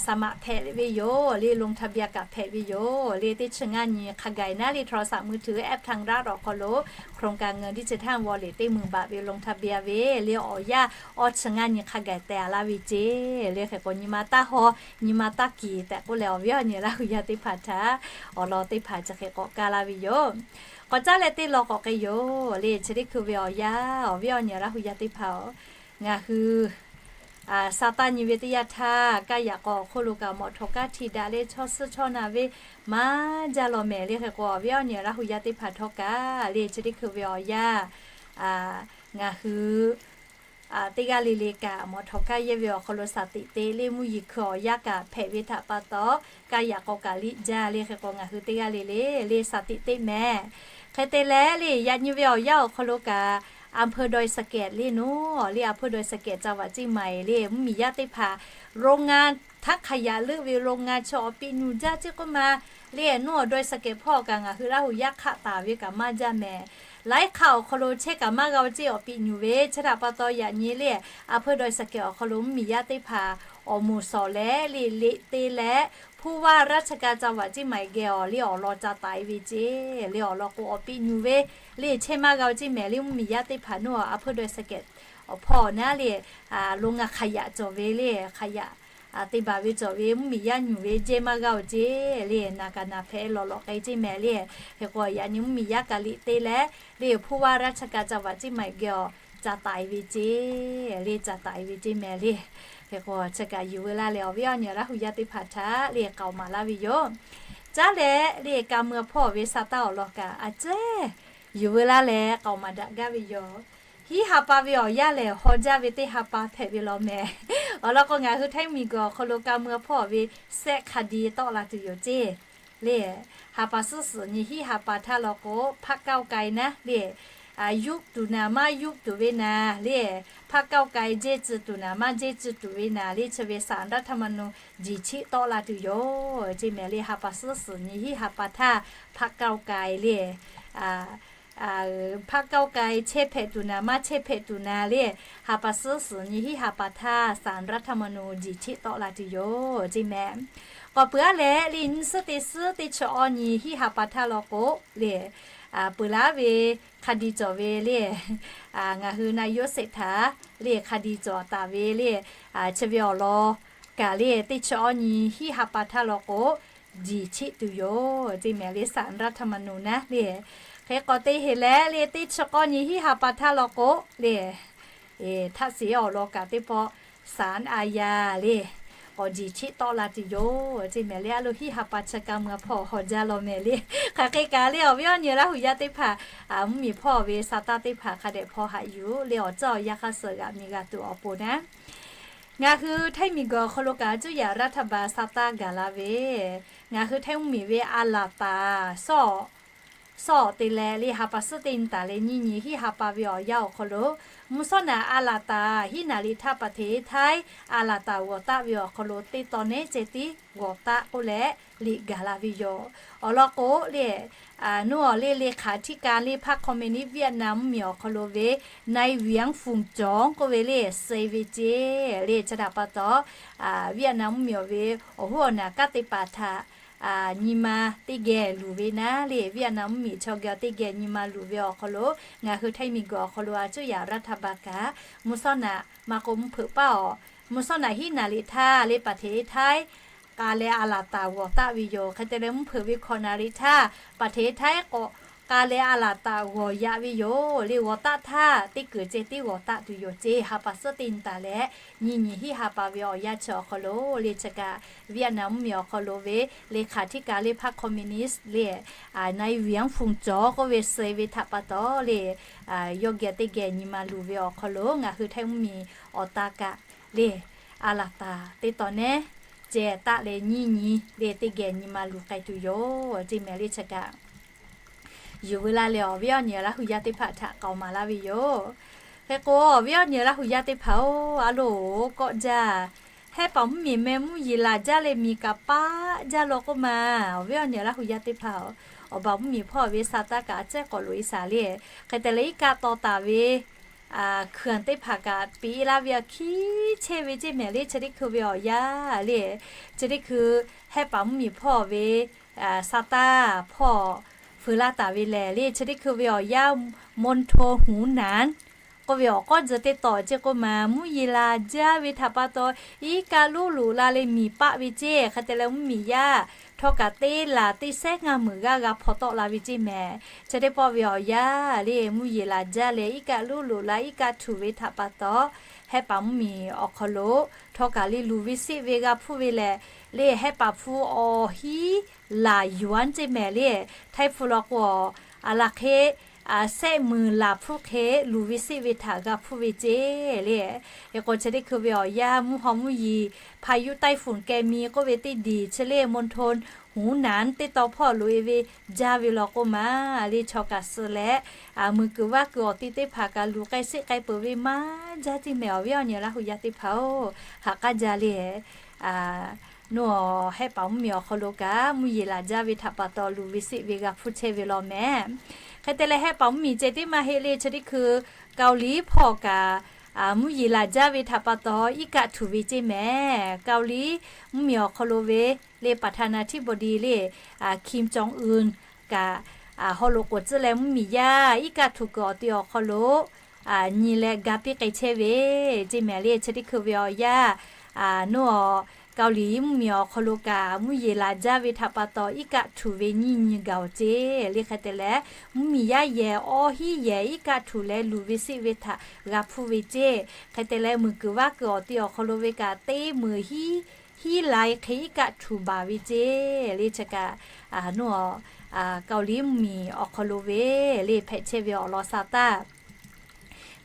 สมัคร hpehꞈ ve yoˬ le, ลงทะเบียน kaꞈ hpehꞈ ve yoˬ le. Teˇ chi ngaˇ nyi hk'a gaˬ naˉ le โทรศัพท์มือถือ App ไทยรัฐ awˬ hk'aw lo โครงการเงินดิจิทัลวอลเล็ต teˇ meunˍ baꞈ ve ลงทะเบียน ve le awˬ yanˇ awˇ chi ngaˇ nyi hk'a gaˬ tehꞈ-a laˇ ve ceˇ le. Hk'e k'o nyi ma taˇ haw, nyi ma taˇ kiˬ tehꞈ k'oˆ leh awˬ viˉ awˬ nyi Laˇ hu yaˇ teˇ hpaˍ htaꞈ awˬ lawn teˇ hpaˍ chi hk'e k'awꞈ kaˇ laˇ ve yoˬ. K'awꞈ caˉ leh teˇ law k'awꞈ k'ai yoˬ le. Chi teˇ hkui ve awˬ yanˇ awˬ viˉ awˬ nyi Laˇ hu yaˇ teˇ hpaˍ-oˬ, ngaˬ hui sa taˇ nyi ve teˇ yanˇ htaˇ kaˇ yaꞈ k'aw awˬ hk'oˆ lo kaꞈ mawꞈ htawnˍ kaˇ hti daꞈ leh chaw suhˉ chaw na ve maˇ jaˇ law mehˍ le. Hk'e k'o awˬ viˉ awˬ nyi Laˇ hu yaˇ teˇ hpaˍ htawˇ kaꞈ le chi teˇ hkui ve awˬ yanˇ ngaˬ hui teˇ g'aˇ le le kaꞈ mawꞈ htawnˍ kaˇ yehˇ ve awˬ hk'aw lo สติ te le mvuhˇ yeˬ hkui awˬ yanˇ kaꞈ hpehꞈ ve htaꞈ pa taw, kaˇ yaꞈ k'aw kaꞈ liꞈ jaˇ le. Hk'e k'o ngaˬ hui teˇ g'aˇ le le le สติ te mehˍ. Hk'e te leh le yaꞈ nyi ve awˬ yanˇ awˬ hk'aw lo kaꞈ อำเภอดอยสะเก็ด le naˉ le อำเภอดอยสะเก็ด จังหวัดเชียงใหม่ le mvuhˇ miˬ yaˇ teˇ hpaˍ โรงงาน htaˇ hk'a yaꞈ leuˆ ve โรงงาน chi awˬ piˇ nyuˬ jaˇ ceˇ k'oˆ ma le. Naˉ awˬ ดอยสะเก็ด hpawˇ kaꞈ ngaˬ hui Laˇ hu yaˇ hk'aˆ taˍ ve kaꞈ maˇ jaˇ mehˍ. Laiˉ hk'aˇ awˬ hk'aw lo chehˇ kaꞈ maˇ g'a-o ceˇ awˬ piˇ nyuˬ ve. Chi htaꞈ pa taw yaꞈ nyi le อำเภอดอยสะเก็ด awˬ hk'aw lo mvuhˇ miˬ yaˇ teˇ hpaˍ awˬ moˍ shawˍ leh le liꞈ te leh ผู้ว่าราชการจังหวัดเชียงใหม่ geh awˬ le awˬ lawn ca taˍ-e ve ceˇ le. Awˬ lawn k'o awˬ piˇ nyuˬ ve le chehˇ maˇ g'a-o ceˇ mehˍ le. Mvuhˇ miˬ yaˇ teˇ hpaˍ naˉ awˬ อำเภอดอยสะเก็ด awˬ hpawˇ naˉ le โรงงาน hk'a yaꞈ cawˬ ve le hk'a yaꞈ te baˬ ve cawˬ ve mvuhˇ miˬ yaˇ nyuˬ ve jehˇ maˇ g'a-o ceˇ le. Na kaꞈ na hpehꞈ lawꞈ lawꞈ k'ai ceˇ mehˍ le. Hk'e k'o yaꞈ nyi mvuhˇ miˬ yaˇ kaꞈ liꞈ te leh le ผู้ว่าราชการจังหวัดเชียงใหม่ geh awˬ ca taˍ-e ve ceˇ le, ca taˍ-e ve ceˇ mehˍ le. Hk'e k'o chi kaꞈ yuˬ veu laˇ leh awˬ viˉ awˬ nyi Laˇ hu yaˇ teˇ hpaˍ htaꞈ le k'aoˍ maˍ laˇ ve yoˬ. Caˉ leh le ka mui hpawˇ ve sa taˇ awˬ lawn kaꞈ a cehˇ yuˬ veu laˇ leh k'aoˍ maˍ daꞈ gaˇ ve yoˬ. Hiˉ ha pa ve awˬ yanˇ lehˬ haw jaˇ ve teˇ ha pa hpehꞈ ve law mehˍ. Awˬ lawn k'o ngaˬ hui Htaiˇ miˬguiˬ awˬ hk'aw lo ka mui hpawˇ ve sehˆ hk'a di tawˆ la tuˬ yoˬ ceˇ le. Ha pa suhˉ suhˍ nyi hiˉ ha pa htaˇ law k'o พรรคก้าวไกล naˉ le yuˆ tuˬ naˍ maˇ yuˆ tuˬ ve naˍ le, พรรคก้าวไกล jehˇ tcuh tuˬ naˍ maˇ jehˇ tcuh tuˬ ve naˍ le chi ve ศาลรัฐธรรมนูญ jiˬ chiˆ tawˆ la tuˬ yoˬ ceˇ mehˍ le. Ha pa suhˉ suhˍ nyi hiˉ ha pa htaˇ พรรคก้าวไกล le พรรคก้าวไกล chehˇ hpehꞈ tuˬ naˍ maˇ chehˇ hpehꞈ tuˬ naˍ le, ha pa suhˉ suhˍ nyi hiˉ ha pa htaˇ ศาลรัฐธรรมนูญ jiˬ chiˆ tawˆ la tuˬ yoˬ ceˇ mehˍ. K'awꞈ peuˬ-a leh le nyi suhˉ teˇ suhˉ teˇ chi awˇ nyi hiˉ ha pa htaˇ law k'o le peuˬ laˇ ve hk'a di cawˬ ve le ngaˬ hui นายกเศรษฐา le hk'a di cawˬ taˍ ve le chi ve awˬ lawn kaꞈ le teˇ chi awˇ nyi hiˉ ha pa htaˇ law k'o jiˬ chiˆ tuˬ yoˬ ceˇ mehˍ le. ศาลรัฐธรรมนูญ naˉ le Hk'e k'awꞈ te heˍ leh le, teˇ chi k'awˇ nyi hiˆ ha pa htaˇ law k'o le, htaˆ shiˍ awˬ lawn kaꞈ teˇ pawˆ ศาลอาญา le, k'awꞈ jiˬ cheˆ tawˆ la tuˬ yoˬ ceˇ mehˍ le. A lo hiˆ ha pa chi ka mui hpawˇ haw jaˇ law mehˍ le. Hk'aˬ hk'e kaꞈ le, awˬ viˉ awˬ nyi Laˇ huˍ yaˇ teˇ hpaˍ, mvuhˇmiˬ hpawˇ ve sa taˇ teˇ hpaˍ hk'a dehꞈ hpawˇ haꞈ yuˬ le, awˬ ceuˬ awˬ yanˇ hk'aˇ suh g'aꞈ mi g'a tuˬ awˬ pon naˉ, ngaˬ hui Htaiˇ miˬguiˬ awˬ hk'aw lo kaꞈ cuˇ yaꞈ รัฐบาล sa taˇ gaˬ la ve, ngaˬ hui Htaiˇ mvuhˇmiˬ ve a laˬ taˍ sawˉ te leh le, ha pa suhˉ teˇ nyi taˍ leh nyiˇ nyi hiˆ ha pa ve awˬ yanˇ awˬ hk'aw lo, mvuhˇ shawˉ naꞈ a laˬ taˍ hiˉ naˍ liꞈ htaˇ ประเทศไทย a laˬ taˍ g'awˬ taˆ ve awˬ hk'aw lo teˇ tawn nehˉ ceh tiˉ g'awˬ taˆ k'oˆ leh liꞈ gaˬ la ve yoˬ. Awˬ lawn k'o le, nuˇ awˬ le เลขาธิการ le พรรคคอมมิวนิสต์เวียดนาม mvuhˇmiˬ awˬ hk'aw lo ve นายเหวียงฝุ่งจ๋อง k'oˆ ve le suh ve ceˇ le, chi htaꞈ pa taw, Vietnam mvuhˇmiˬ awˬ ve awˬ hoˉ awˬ naˬ kanˉ te paˍ htaꞈ nyi ma teˇ geh luˬ ve naˉ le, Vietnam mvuhˇmiˬ chaw geh teˇ geh nyi ma luˬ ve awˬ hk'aw lo, ngaˬ hui Htaiˇ miˬguiˬ awˬ hk'aw lo a cuˇ yaꞈ รัฐบาล kaꞈ mvuhˇ shawˉ naꞈ maˇ k'o mvuhˇ hpeuꞈ paˇ awˬ, mvuhˇ shawˉ naꞈ hiˉ naˍ liꞈ htaˇ le ประเทศไทย k'a leh a laˬ taˍ g'awˬ taˆ ve yoˬ. Hk'e te leh mvuhˇ hpeuꞈ ve hkawꞈ naˍ liꞈ htaˇ ประเทศไทย k'awꞈ k'a leh a laˬ taˍ g'awˬ yaꞈ ve yoˬ le. G'awˬ taˆ htaˇ teˇ kuiˬ ceh tiˉ g'awˬ taˆ tuˬ yoˬ ceˇ, ha pa suhˉ teˇ nyi taˍ leh nyiˇ nyi hiˆ ha pa ve awˬ yanˇ chi awˬ hk'aw lo le, chi kaꞈ Vietnam mvuhˇmiˬ awˬ hk'aw lo ve เลขาธิการ le พรรคคอมมิวนิสต์ le นายเหวียงฝุ่งจ๋อง k'oˆ ve suh ve htaꞈ pa taw le, yawˇ geh teˇ geh nyi ma luˬ ve awˬ hk'aw lo ngaˬ hui Htaiˇ mvuhˇmiˬ awˬ ta kaꞈ le, a laˬ taˍ teˇ tawn nehˉ ceh taˆ leh nyiˇ nyi le teˇ geh nyi ma luˬ k'ai tuˬ yoˬ ceˇ mehˍ le. Chi kaꞈ yuˬ veu la leh awˬ viˉ awˬ nyi Laˇ huˍ yaˇ teˇ hpaˍ htaꞈ k'aoˍ maˍ laˇ ve yoˬ. Hk'e k'o awˬ viˉ awˬ nyi Laˇ huˍ yaˇ teˇ hpaˍ-oˬ, a loˬ kawˆ jaˇ. Hehˉ paˍ mvuhˇmiˬ meh mvuhˇ yeˬ laˬ jaˇ leh miˬ kaꞈ paˆ jaˇ law k'oˆ ma, awˬ viˉ awˬ nyi Laˇ huˍ yaˇ teˇ hpaˍ-oˬ, awˬ baˬ mvuhˇmiˬ hpawˇ ve sa taˇ kaꞈ a cehˉ k'awꞈ loꞈ e shaˍ le. Hk'e te leh iˉ kaˆ taw taˍ ve hkui-anˬ teˇ hpaˍ kaꞈ peꞈ laˇ ve a hkiˉ chehˇ ve ceˇ mehˍ le. Chi teˇ hkui ve awˬ yanˇ le, chi teˇ hkui hehˉ paˍ mvuhˇmiˬ hpawˇ ve sa taˇ hpawˇ feu laˇ taˍ ve lehˬ le, chi teˇ hkui ve awˬ yanˇ มณฑลหูหนาน k'oˆ ve awˬ k'awˇ tzuh teˇ taw ceˇ k'oˆ ma, mvuhˇ yeˬ laˬ jaˇ ve htaꞈ pa taw iˉ kaˆ luˉ loꞈ la leh miˬ paˆ ve ceˇ. Hk'e te leh mvuhˇmiˬ yaˇ htawˇ kaꞈ teˇ laˬ teˇ sehˉ ngaˇ meunˍ g'aˇ g'a hpaw tawˆ la ve ceˇ mehˍ. Chi teˇ pawˆ ve awˬ yanˇ le, mvuhˇ yeˬ laˬ jaˇ leh iˉ kaˆ luˉ loꞈ la iˉ kaˆ htuꞈ ve htaꞈ pa taw, hehˉ paˍ mvuhˇmiˬ awˬ hk'aw lo htawˇ kaꞈ le luˬ ve seˆ ve g'a hpuˇ ve lehˬ le, hehˉ paˍ hpu awˬ hiˉ laˬ yuˬ-anˉ ceˇ mehˍ le. Htaiˇ hpu law k'o, a laˬ hk'e sehˆ meunˍ laˬ hpuˇ hk'e luˬ ve seˆ ve htaꞈ g'a hpuˇ ve ceˇ le. Hk'e k'o chi teˇ hkui ve awˬ yanˇ mvuhˇ haw mvuhˇ yeˬ พายุไต้ฝุ่น Kemi k'oˆ ve teˇ diˬ chi le มณฑลหูหนาน teˇ taw hpawˇ loꞈ e ve jaˇ ve law k'oˆ ma le, chaw kaꞈ suh leh muiˬ kuiˬ vaˇ kuiˬ awˬ ti teˇ hpaˍ kaꞈ luˬ k'ai seˆ k'ai peuˬ ve maˇ jaˇ ceˇ mehˍ, awˬ viˉ awˬ nyi Laˇ huˍ yaˇ teˇ hpaˍ-oˬ, ha k'aˉ jaˇ le. Nuˇ hehˉ paˍ mvuhˇmiˬ awˬ hk'aw lo kaꞈ mvuhˇ yeˬ laˬ jaˇ ve htaꞈ pa taw luˬ ve seˆ ve g'a hpuˇ chehˇ ve law mehˍ. Hk'e te leh hehˉ paˍ mvuhˇmiˬ ceh tiˉ maˇ heˆ le, chi teˇ hkui Kaoˍliˍ hpawˇ kaꞈ mvuhˇ yeˬ laˬ jaˇ ve htaꞈ pa taw iˉ kaˆ htuꞈ ve ceˇ mehˍ. Kaoˍliˍ mvuhˇmiˬ awˬ hk'aw lo ve le ประธานาธิบดี le Kim Jong Un kaꞈ haw loꞈ k'oˍ tcuhˉ leh mvuhˇmiˬ yaˇ iˉ kaˆ htuꞈ kuiˬ awˬ ti awˬ hk'aw lo nyi leh ga piˇ k'ai chehˇ ve ceˇ mehˍ le. Chi teˇ hkui ve awˬ yanˇ nuˇ Kaoˍliˍ mvuhˇmiˬ awˬ hk'aw lo kaꞈ mvuhˇ yeˬ laˬ jaˇ ve htaꞈ pa taw iˉ kaˆ htuꞈ ve nyiˇ nyi gaˬ-oˬ ceˇ le. Hk'e te leh mvuhˇmiˬ yaˇ yehˬ awˇ hiˉ yehˬ iˉ kaˆ htuꞈ leh luˬ ve seˆ ve htaꞈ g'a hpuˇ ve ceˇ. Hk'e te leh muiˬ kuiˬ vaˇ kuiˬ awˬ ti awˬ hk'aw lo ve kaꞈ teˇ meunˍ hiˉ hiˉ lai hk'e iˉ kaˆ htuꞈ baˬ ve ceˇ le. Chi kaꞈ nuˇ Kaoˍliˍ mvuhˇmiˬ awˬ hk'aw lo ve le hpehꞈ chehˇ ve awˬ lawn sa taˇ.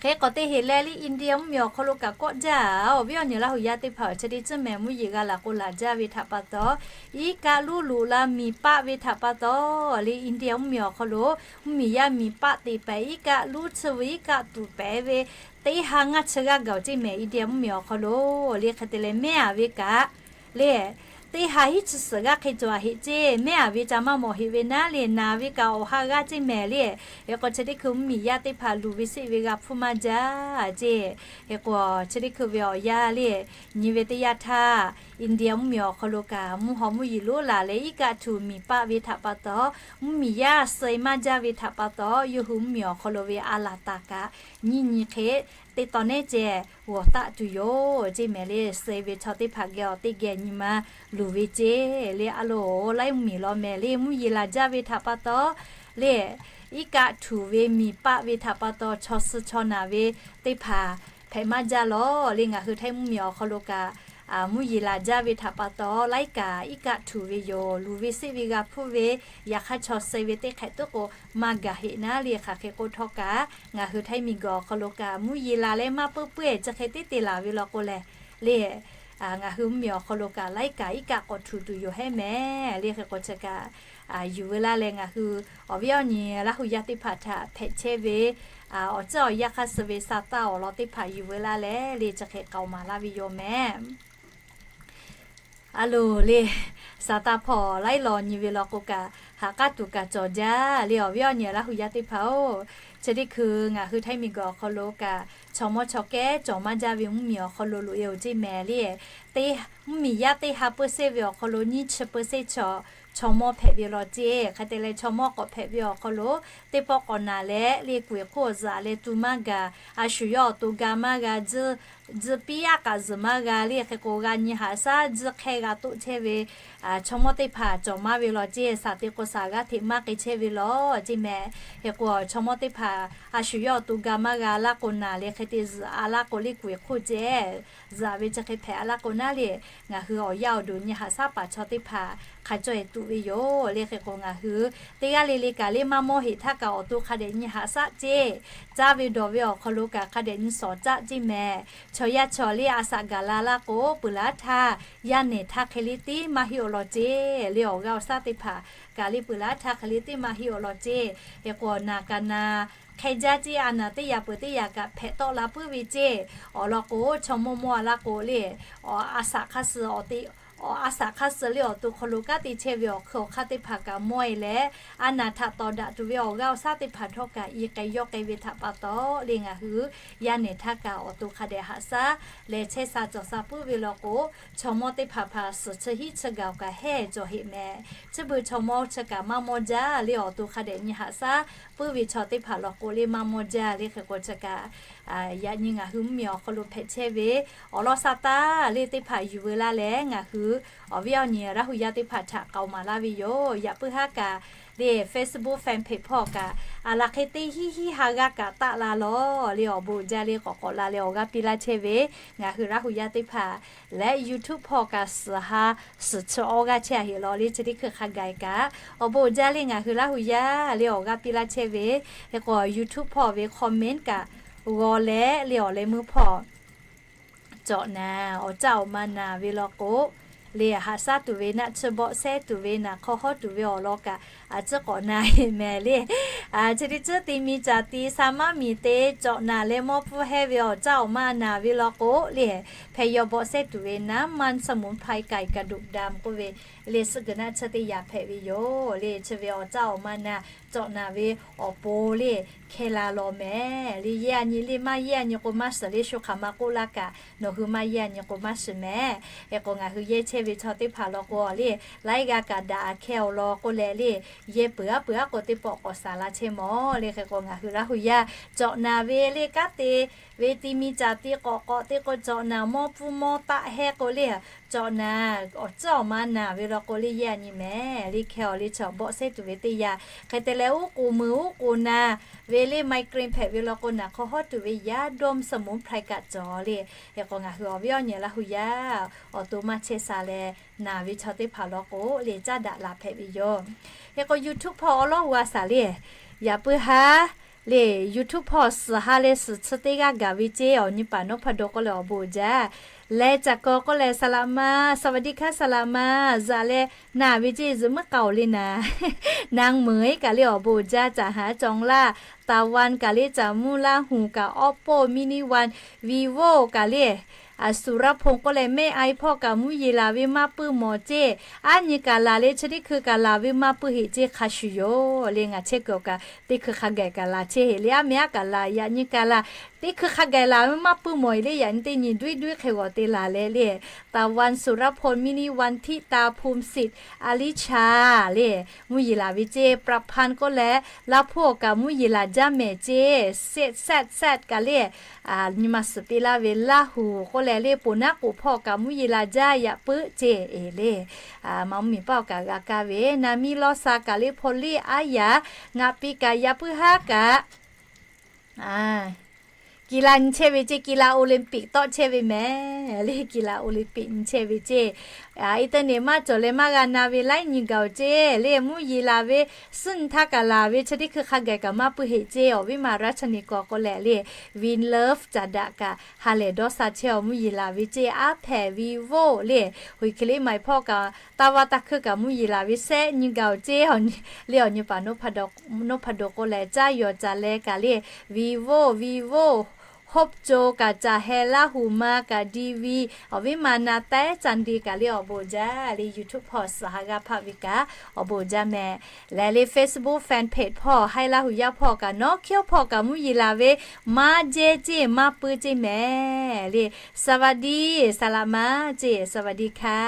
Hk'e k'awꞈ te heˍ leh le India mvuhˇmiˬ awˬ hk'aw lo kaꞈ kawˆ jaˇ. Awˬ viˉ awˬ nyi Laˇ huˍ yaˇ teˇ hpaˍ-oˬ, chi teˇ ceuˬ mehˍ mvuhˇ yeˬ g'a laˬ k'o laˬ jaˇ ve htaꞈ pa taw, iˉ kaˆ luˉ loꞈ la miˬ paˆ ve htaꞈ pa taw le India mvuhˇmiˬ awˬ hk'aw lo mvuhˇmiˬ yaˇ miˬ paˆ teꞈ pehˍ iˉ kaˆ luˉ tsuhˇ ve iˉ kaˆ tuꞈ pehˍ ve teˇ ha ngaˇ chi g'aˇ gaˬ-oˬ ceˇ mehˍ. India mvuhˇmiˬ awˬ hk'aw lo le hk'e te leh mehˉ aˬ ve kaꞈ le teˇ ha hiˉ chi suhˍ g'aˇ hk'e cawˬ a heˆ ceˇ. Mehˉ aˬ ve ca maˇ mawˬ heˆ ve naˉ le naˬ ve kaꞈ awˬ ha g'aˇ ceˇ mehˍ le. Hk'e k'o chi teˇ hkui mvuhˇmiˬ yaˇ teˇ hpaˍ luˬ ve seˆ ve g'a hpuˇ maˇ jaˇ ceˇ. Hk'e k'o chi teˇ hkui ve awˬ yanˇ le nyi ve teˇ yanˇ htaˇ India mvuhˇmiˬ awˬ hk'aw lo kaꞈ mvuhˇ haw mvuhˇ yeˬ lonˉ laˬ leh iˉ kaˆ htuꞈ miˬ paˆ ve htaꞈ pa taw, mvuhˇmiˬ yaˇ suh e maˇ jaˇ ve htaꞈ pa taw, yawˇ hui mvuhˇmiˬ awˬ hk'aw lo ve a laˬ taˍ kaꞈ nyiˇ nyi hk'e teˇ tawn nehˉ ceh g'awˬ taˆ tuˬ yoˬ ceˇ mehˍ le. Suh e ve chaw teˇ hpaˍ geh awˬ teˇ geh nyi ma luˬ ve ceˇ le. A loˬ laiˉ mvuhˇmiˬ law mehˍ le mvuhˇ yeˬ laˬ jaˇ ve htaꞈ pa taw le iˉ kaˆ htuꞈ ve miˬ paˆ ve htaꞈ pa taw chaw suh chaw naˬ ve teˇ hpaˍ hpehꞈ maˇ jaˇ lawˬ le. Ngaˬ hui Htaiˇ mvuhˇmiˬ awˬ hk'aw lo kaꞈ mvuhˇ yeˬ laˬ jaˇ ve htaꞈ pa taw, laiˉ kaꞈ iˉ kaˆ htuꞈ ve yoˬ. Luˬ ve seˆ ve g'a hpuˇ ve, yaꞈ hk'aˇ chaw suh ve teˇ hk'ehꞈ tuˉ k'o maˇ gaˬ heꞈ naˉ le. Hk'aˬ hk'e k'o htawˇ kaꞈ ngaˬ hui Htaiˇ miˬguiˬ awˬ hk'aw lo kaꞈ mvuhˇ yeˬ laˬ leh maˇ puiˉ puiˉ-ehˍ chi hk'e teˇ te laˬ ve law k'o lehˬ le, ngaˬ hui mvuhˇmiˬ awˬ hk'aw lo kaꞈ laiˉ kaꞈ iˉ kaˆ k'awꞈ htuꞈ tuˬ yoˬ hehˉ mehˍ le. Hk'e k'o chi kaꞈ yuˬ veu laˇ leh ngaˬ hui awˬ viˉ awˬ nyi Laˇ hu yaˇ teˇ hpaˍ htaꞈ hpehꞈ chehˇ ve awˬ ceuˬ awˬ yanˇ hk'aˇ suh ve sa taˇ awˬ lawn teˇ hpaˍ yuˬ veu laˇ leh le chi hk'e k'aoˍ maˍ laˇ ve yoˬ mehˍ. A loˬ le, saˍtanˍ hpawˇ laiˉ law nyi ve law k'o kaꞈ, haꞈ k'aˉ tuˬ kaꞈ cawˬ jaˇ le awˬ viˉ awˬ nyi Laˇ hu yaˇ teˇ hpaˍ-oˬ. Chi teˇ hkui ngaˬ hui Htaiˇ miˬguiˬ awˬ hk'aw lo kaꞈ chaw mawˇ chaw kehˉ cawˬ maˇ jaˇ ve mvuhˇmiˬ awˬ hk'aw lo loꞈ-e-oˬ ceˇ mehˍ le. Mvuhˇmiˬ yaˇ teˇ ha peuˬ seˆ ve awˬ hk'aw lo nyiˇ chi peuˬ seˆ chaw, chaw mawˇ hpehꞈ ve law ceˇ. Hk'e te leh chaw mawˇ k'awꞈ hpehꞈ ve awˬ hk'aw lo teˇ pawˆ k'awꞈ naˬ leh le kuˬ-eˬ hk'oˆ zuhꞈ leh tu maˇ gaˬ, a shu yawˇ awˬ to ga maˇ g'a, tzuhˇ piˇ aˉ k'aꞈ zuhˬ maˇ g'a le. Hk'e k'o g'a nyi haꞈ shaˉ tzuhˇ hk'ehˇ g'a toˆ chehˇ ve chaw mawˇ teˇ hpaˍ cawˬ maˇ ve law ceˇ. Saˍ te k'o saˍ g'aˇ hteꞈ maˇ k'ai chehˇ ve law ceˇ mehˍ. Hk'e k'o chaw mawˇ teˇ hpaˍ a shu yawˇ awˬ to ga maˇ g'a laˇ k'o naˬ leh hk'e te zuhꞈ-a laˇ k'o le kuˬ-eˬ hk'oˆ ceh zuhꞈ ve chi hk'e hpehꞈ-a laˇ k'o naˉ le, ngaˬ hui awˬ yaˇ awˬ duˬ nyi haꞈ shaˉ paˍ chaw teˇ hpaˍ hk'a caweh tuꞈ ve yoˬ le. Hk'e k'o ngaˬ hui teˇ g'aˇ le le kaꞈ le maˇ mawˇ heꞈ htaˇ kaꞈ awˬ to hk'a dehꞈ nyi haꞈ shaˉ ceˇ. Caˇ ve dawˬ ve awˬ hk'aw lo kaꞈ hk'a dehꞈ nyi shawˍ caˆ ceˇ mehˍ. Chaw yaˇ chaw le a shaꞈ gaˬ la laˇ k'o peuˬ laˉ htaˇ yaˇ nehˬ htaˇ hk'e le tiˉ maˇ heˆ awˬ law ceˇ le. Awˬ g'aˇ awˬ shaˉ teˇ hpaˍ kaꞈ le peuˬ laˉ htaˇ hk'e le tiˉ maˇ heˆ awˬ law ceˇ. Hk'e k'o naˬ kaꞈ naˬ hk'e jaˇ ceˇ, a naˬ teˇ yaꞈ peuˬ teˇ yaꞈ kaꞈ hpehꞈ tawˆ la puiˉ ve ceˇ. Awˬ lawn k'o chaw mawˇ mawˇ-a laˇ k'o le, a shaꞈ hk'aˇ suh awˬ te a shaꞈ hk'aˇ suh le awˬ to hk'aw lo kanˉ te chehˇ ve awˬ hk'eun awˬ hk'aˇ teˇ hpaˍ kaꞈ mawˇ-e leh, a naˬ htaꞈ tawˍ daꞈ tuˬ ve awˬ g'aˇ awˬ shaˉ teˇ hpaˍ htawˇ kaꞈ i k'ai yawˇ k'ai ve htaꞈ pa taw le ngaˬ hui yaˇ nehˬ htaˇ kaꞈ awˬ to hk'a dehꞈ haꞈ shaˉ leh chehˇ sha cawˬ sha puiˉ ve law k'o, chaw mawˇ teˇ hpaˍ hpaˍ suhˍ chi hiˉ chi gaˬ-oˬ kaꞈ hehˇ cawˬ heꞈ mehˍ. Chi beuꞈ chaw mawˇ chi kaꞈ maˇ mawˇ jaˇ le awˬ to hk'a dehꞈ nyi haꞈ shaˉ puiˉ ve chaw teˇ hpaˍ law k'o le maˇ mawˇ jaˇ le. Hk'e k'o chi kaꞈ yaꞈ nyi ngaˬ hui mvuhˇmiˬ awˬ hk'aw lo hpehꞈ chehˇ ve awˬ lawn sa taˇ le teˇ hpaˍ yuˬ veu laˇ leh ngaˬ hui awˬ viˉ awˬ nyi Laˇ hu yaˇ teˇ hpaˍ htaꞈ k'aoˍ maˍ laˇ ve yoˬ. Yaꞈ puiˉ haˉ kaꞈ le Facebook fan page hpawˇ kaꞈ a laˬ hk'e teˇ hiˉ hiˉ ha g'aˇ kaꞈ taˆ la lawˬ le awˬ bon uiˍ jaˇ le k'awꞈ k'awꞈ la leh awˬ g'aˇ piˇ laˇ chehˇ ve ngaˬ hui Laˇ hu yaˇ teˇ hpaˍ leh YouTube hpawˇ kaꞈ suhˍ ha suhˍ chi awˇ g'aˇ chehˇ-a heꞈ lawˬ le. Chi teˇ hkui hk'a gaˬ kaꞈ awˬ bon uiˍ jaˇ le ngaˬ hui Laˇ hu yaˇ le awˬ g'aˇ piˇ laˇ chehˇ ve. Hk'e k'o YouTube hpawˇ ve comment kaꞈ g'aw leh le awˬ leh meuˇ hpawˇ cawꞈ naˍ, awˬ caˇ awˬ ma naˍ ve law k'o le, haꞈ shaˉ tuˬ ve naˆ tsuhˇ bawˆ sehˉ tuˬ ve naˬ hk'aw hawˉ tuˬ ve awˬ lawn kaꞈ a ciˉ k'awꞈ na heꞈ mehˍ le. Chi teˇ ceuˬ ti mi caˬ ti sa maˇ miˬ te cawꞈ naˍ leh mawˇ pfuhˇ hehˇ ve awˬ caˇ awˬ ma naˍ ve law k'o le, hpehꞈ yaw bawˆ sehˉ tuˬ ve naˉ maˇ สมุนไพร ไก่กระดูกดำ k'oˆ ve le suhˆ guiˬ naˆ tsuhˇ teˇ yaꞈ hpehꞈ ve yoˬ le. Chi ve awˬ caˇ awˬ ma naˍ cawꞈ naˍ ve awˬ pon le hkeh la lawˬ mehˍ le. Yeˇ a nyi le maˇ yeˇ a nyi k'o maˇ shiˍ le, shu hk'aˬ ma k'oˆ laˇ kaꞈ nawˬ hui maˇ yeˇ a nyi k'o maˇ shiˍ mehˍ. Hk'e k'o ngaˬ hui yehˇ chehˇ ve chaw teˇ hpaˍ law k'o le, laiˉ g'aˇ kaꞈ daꞈ a hkeh awˬ lawn k'oˆ leh le, yehˇ peuˬ aˉ peuˬ aˉ k'o teˇ pawˆ k'awꞈ saˍ la chehˇ mawˬ le. Hk'e k'o ngaˬ hui Laˇ hu yaˇ cawꞈ naˍ ve le kanˉ te ve ti mi caˬ ti k'awꞈ k'awꞈ te k'o cawꞈ naˍ mawˇ pfuhˇ mawˇ taˆ hehˇ k'o le cawꞈ naˍ awˬ caˇ awˬ ma naˍ ve law k'o le yeˇ a nyi mehˍ le hkeh awˬ le chaw bawˆ sehˉ tuˬ ve teˇ yaꞈ. Hk'e te leh uˉ k'oˍ meuˍ uˉ k'oˍ naˍ ve le migraine hpehꞈ ve law k'o naˬ hk'aw hawˉ tuˬ ve yaˇ ดมสมุนไพร kaꞈ cawˬ le. Hk'e k'o ngaˬ hui awˬ viˉ awˬ nyi Laˇ hu yaˇ awˬ to maˇ chehˇ sha leh naˍ ve chaw teˇ hpaˍ law k'o le caˇ daꞈ la hpehꞈ ve yoˬ. Hk'e k'o YouTube hpawˇ awˉ lawˉ g'a shaˍ le. Yaꞈ puiˉ haˉ le YouTube hpawˇ suhˍ ha leh suhˍ chi teˇ g'aˇ gaˬ ve ceˇ. Awˬ nyi paˍ nawˉ hpaˇ daw k'oˆ leh awˬ bon uiˍ jaˇ leh caꞈ kawˬ k'oˆ leh สวัสดีค่ะ สวัสดีค่ะ zuhꞈ leh naˍ ve ceˇ zuhꞈ meuˇ k'a-oˬ le naˍ. Naˍ meuˍ-eˬ kaꞈ le awˬ bon uiˍ jaˇ. Caꞈ haˉ cawˬ laˇ, Taˍ van kaꞈ le caꞈ mvuhˇ laˇ huˍ kaꞈ Oppo, Mini One, Vivo kaꞈ le, a สุรพงษ์ k'oˆ leh แม่ไอ hpawˇ kaꞈ mvuhˇ yeˬ laˬ ve maˇ puiˉ mawˬ ceˇ. Aˉ nyi kaꞈ laˬ le chi teˇ hkui kaꞈ laˬ ve maˇ puiˉ heꞈ ceˇ hk'a shuˍ yoˬ le. Ngaˬ chehˇ kuiˬ awˬ kaꞈ teˇ hkui hk'a gaˬ kaꞈ laˬ chehˇ heꞈ le. Aˉ meh aˉ kaꞈ laˬ, yaꞈ nyi kaꞈ laˬ teˇ hkui hk'a gaˬ laˬ ve maˇ puiˉ mawˬ le. Yaꞈ nyi teˇ nyi duiˉ duiˉ hk'e g'awˬ te laˬ leh le, ตะวันสุรพล มินิวัน Tiˆ Ta Phum Sit อลิชา le, mvuhˇ yeˬ laˬ ve ceˇ. ประพันธ์ k'oˆ leh Laˇ hpu awˬ kaꞈ mvuhˇ yeˬ laˬ jaˇ mehˍ ceˇ. เศรษฐ เศรษฐ เศรษฐ kaꞈ le, nyi ma suhˍ te laˇ ve Laˇ huˍ k'oˆ leh le, ปุณณะ k'oˆ hpawˇ kaꞈ mvuhˇ yeˬ laˬ jaˇ yaꞈ puiˉ ceˇ le. Ma mvuhˇ miˬ paˇ awˬ kaꞈ g'a kaˇ ve, นามิ Lawˇ Sa kaꞈ le, พอลลี่ Aˉ Yaˍ, ngaˬ pi kaꞈ yaꞈ puiˉ haˉ kaꞈ กีฬา nyi chehˇ ve ceˇ, กีฬา โอลิมปิก tawˆ chehˇ ve mehˍ le, กีฬา โอลิมปิก nyi chehˇ ve ceˇ. Internet maˇ cawˬ leh maˇ g'a na ve laiˉ nyi gaˬ-oˬ ceˇ le, mvuhˇ yeˬ laˬ ve, suhˉ nyi htaˇ kaꞈ laˬ ve, chi teˇ hkui hk'a gaˬ kaꞈ maˇ puiˉ heˆ ceˇ. Awˬ viˉ ma รัชนีกร k'oˆ leh le, Win Love ca daꞈ kaꞈ ha lehˬ dawˇ sha chehˇ-oˬ, mvuhˇ yeˬ laˬ ve ceˇ. Aˉ hpehꞈ Vivo le, Huiˍ Hkiˬ Liˇ Maiˍ hpawˇ kaꞈ, taˇ vaˇ taˇ hkuiˇ kaꞈ mvuhˇ yeˬ laˬ ve shehˆ nyi gaˬ-oˬ ceˇ le. Awˬ nyi paˍ นพดล k'oˆ leh, caˇ yawˬ caˬ leh kaꞈ le, Vivo Vivo, Hope Joe kaꞈ, caˬ heh Laˇ huˍ ma kaꞈ, DV, awˬ viˉ ma na taiˉ ca nde kaꞈ le, awˬ bon jaˇ le. YouTube hpawˇ suhˍ ha g'a hpaˆ ve kaꞈ awˬ bon jaˇ mehˍ. Lehˬ le, Facebook fan page hpawˇ, Haiˉ Laˇ huˍ yaˇ hpawˇ kaꞈ, nawˉ hkiˉ hpawˇ kaꞈ mvuhˇ yeˬ laˬ ve, maˇ jehˇ ceˇ, maˇ puiˉ ceˇ mehˍ le. สวัสดี สละมา ceˇ, สวัสดีค่ะ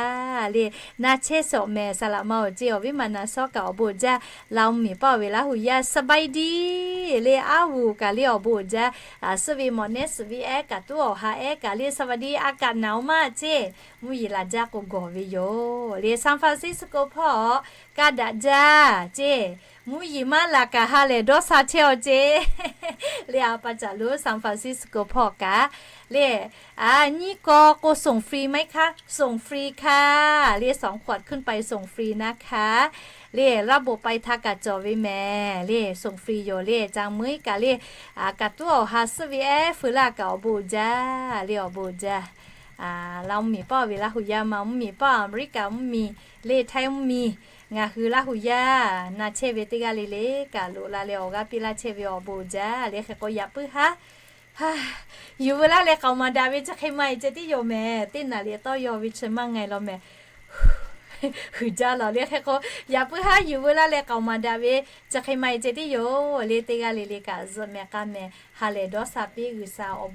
le, na chehˇ shawˍ mehˍ, สละมา awˬ ceˇ. Awˬ viˉ ma na shawˉ kaꞈ awˬ bon jaˇ. Laˇ mvuhˇ miˬ paˇ ve Laˇ huˍ yaˇ สบายดี le, aˉ vuˬ kaꞈ le, awˬ bon jaˇ. Suhˆ ve mawˬ nehˉ suhˍ ve ehˉ kaꞈ, tuˉ awˬ ha ehˉ kaꞈ le, สวัสดี อากาศหนาวมาก ceˇ, mvuhˇ yeˬ laˬ jaˇ k'o gawˬ ve yoˬ le. San Francisco hpawˇ kaˇ daꞈ jaˇ ceˇ, mvuhˇ yeˬ maˇ laˬ kaꞈ ha lehˬ dawˇ sha chehˇ-aw ceˇ le. A pa caˬ lo San Francisco hpawˇ kaꞈ le, nyiˇ kaw k'o ส่งฟรีไหมคะ ส่งฟรีค่ะ le, สองขวดขึ้นไป ส่งฟรีนะคะ le, ระบบไป htaˇ kaꞈ cawˬ ve mehˍ le, ส่งฟรี yoˬ le. Caˇ meuˉ kaꞈ le, kaꞈ tuˉ awˬ ha suhˆ ve ehˉ feu laˇ kaꞈ awˬ bon jaˇ le, awˬ bon jaˇ. Laˇ mvuhˇ miˬ paˇ ve Laˇ huˍ yaˇ, ma mvuhˇ miˬ paˇ, America mvuhˇ miˬ le, Htaiˇ mvuhˇ miˬ, ngaˬ hui Laˇ huˍ yaˇ na chehˇ ve teˇ g'aˇ le le kaꞈ loꞈ la leh awˬ g'aˇ piˇ laˇ chehˇ ve awˬ bon jaˇ le. Hk'e k'o yaꞈ puiˉ haˉ yuˬ veu laˇ leh k'aoˍ maˍ daꞈ ve chi hk'e maˇ heˆ ceh tiˉ yoˬ mehˍ. Teˇ naˍ riˍ tawˇ yaw ve chi maˇ ngaˬ law mehˍ. Huiˍ jaˇ lawˬ le. Hk'e k'o yaꞈ puiˉ haˉ yuˬ veu laˇ leh k'aoˍ maˍ daꞈ ve chi hk'e maˇ heˆ ceh tiˉ yoˬ le. Teˇ g'aˇ le le kaꞈ zuhꞈ mehˍ k'a mehˍ, ha lehˬ dawˇ sha piˇ G'uiˬsha awˬ bon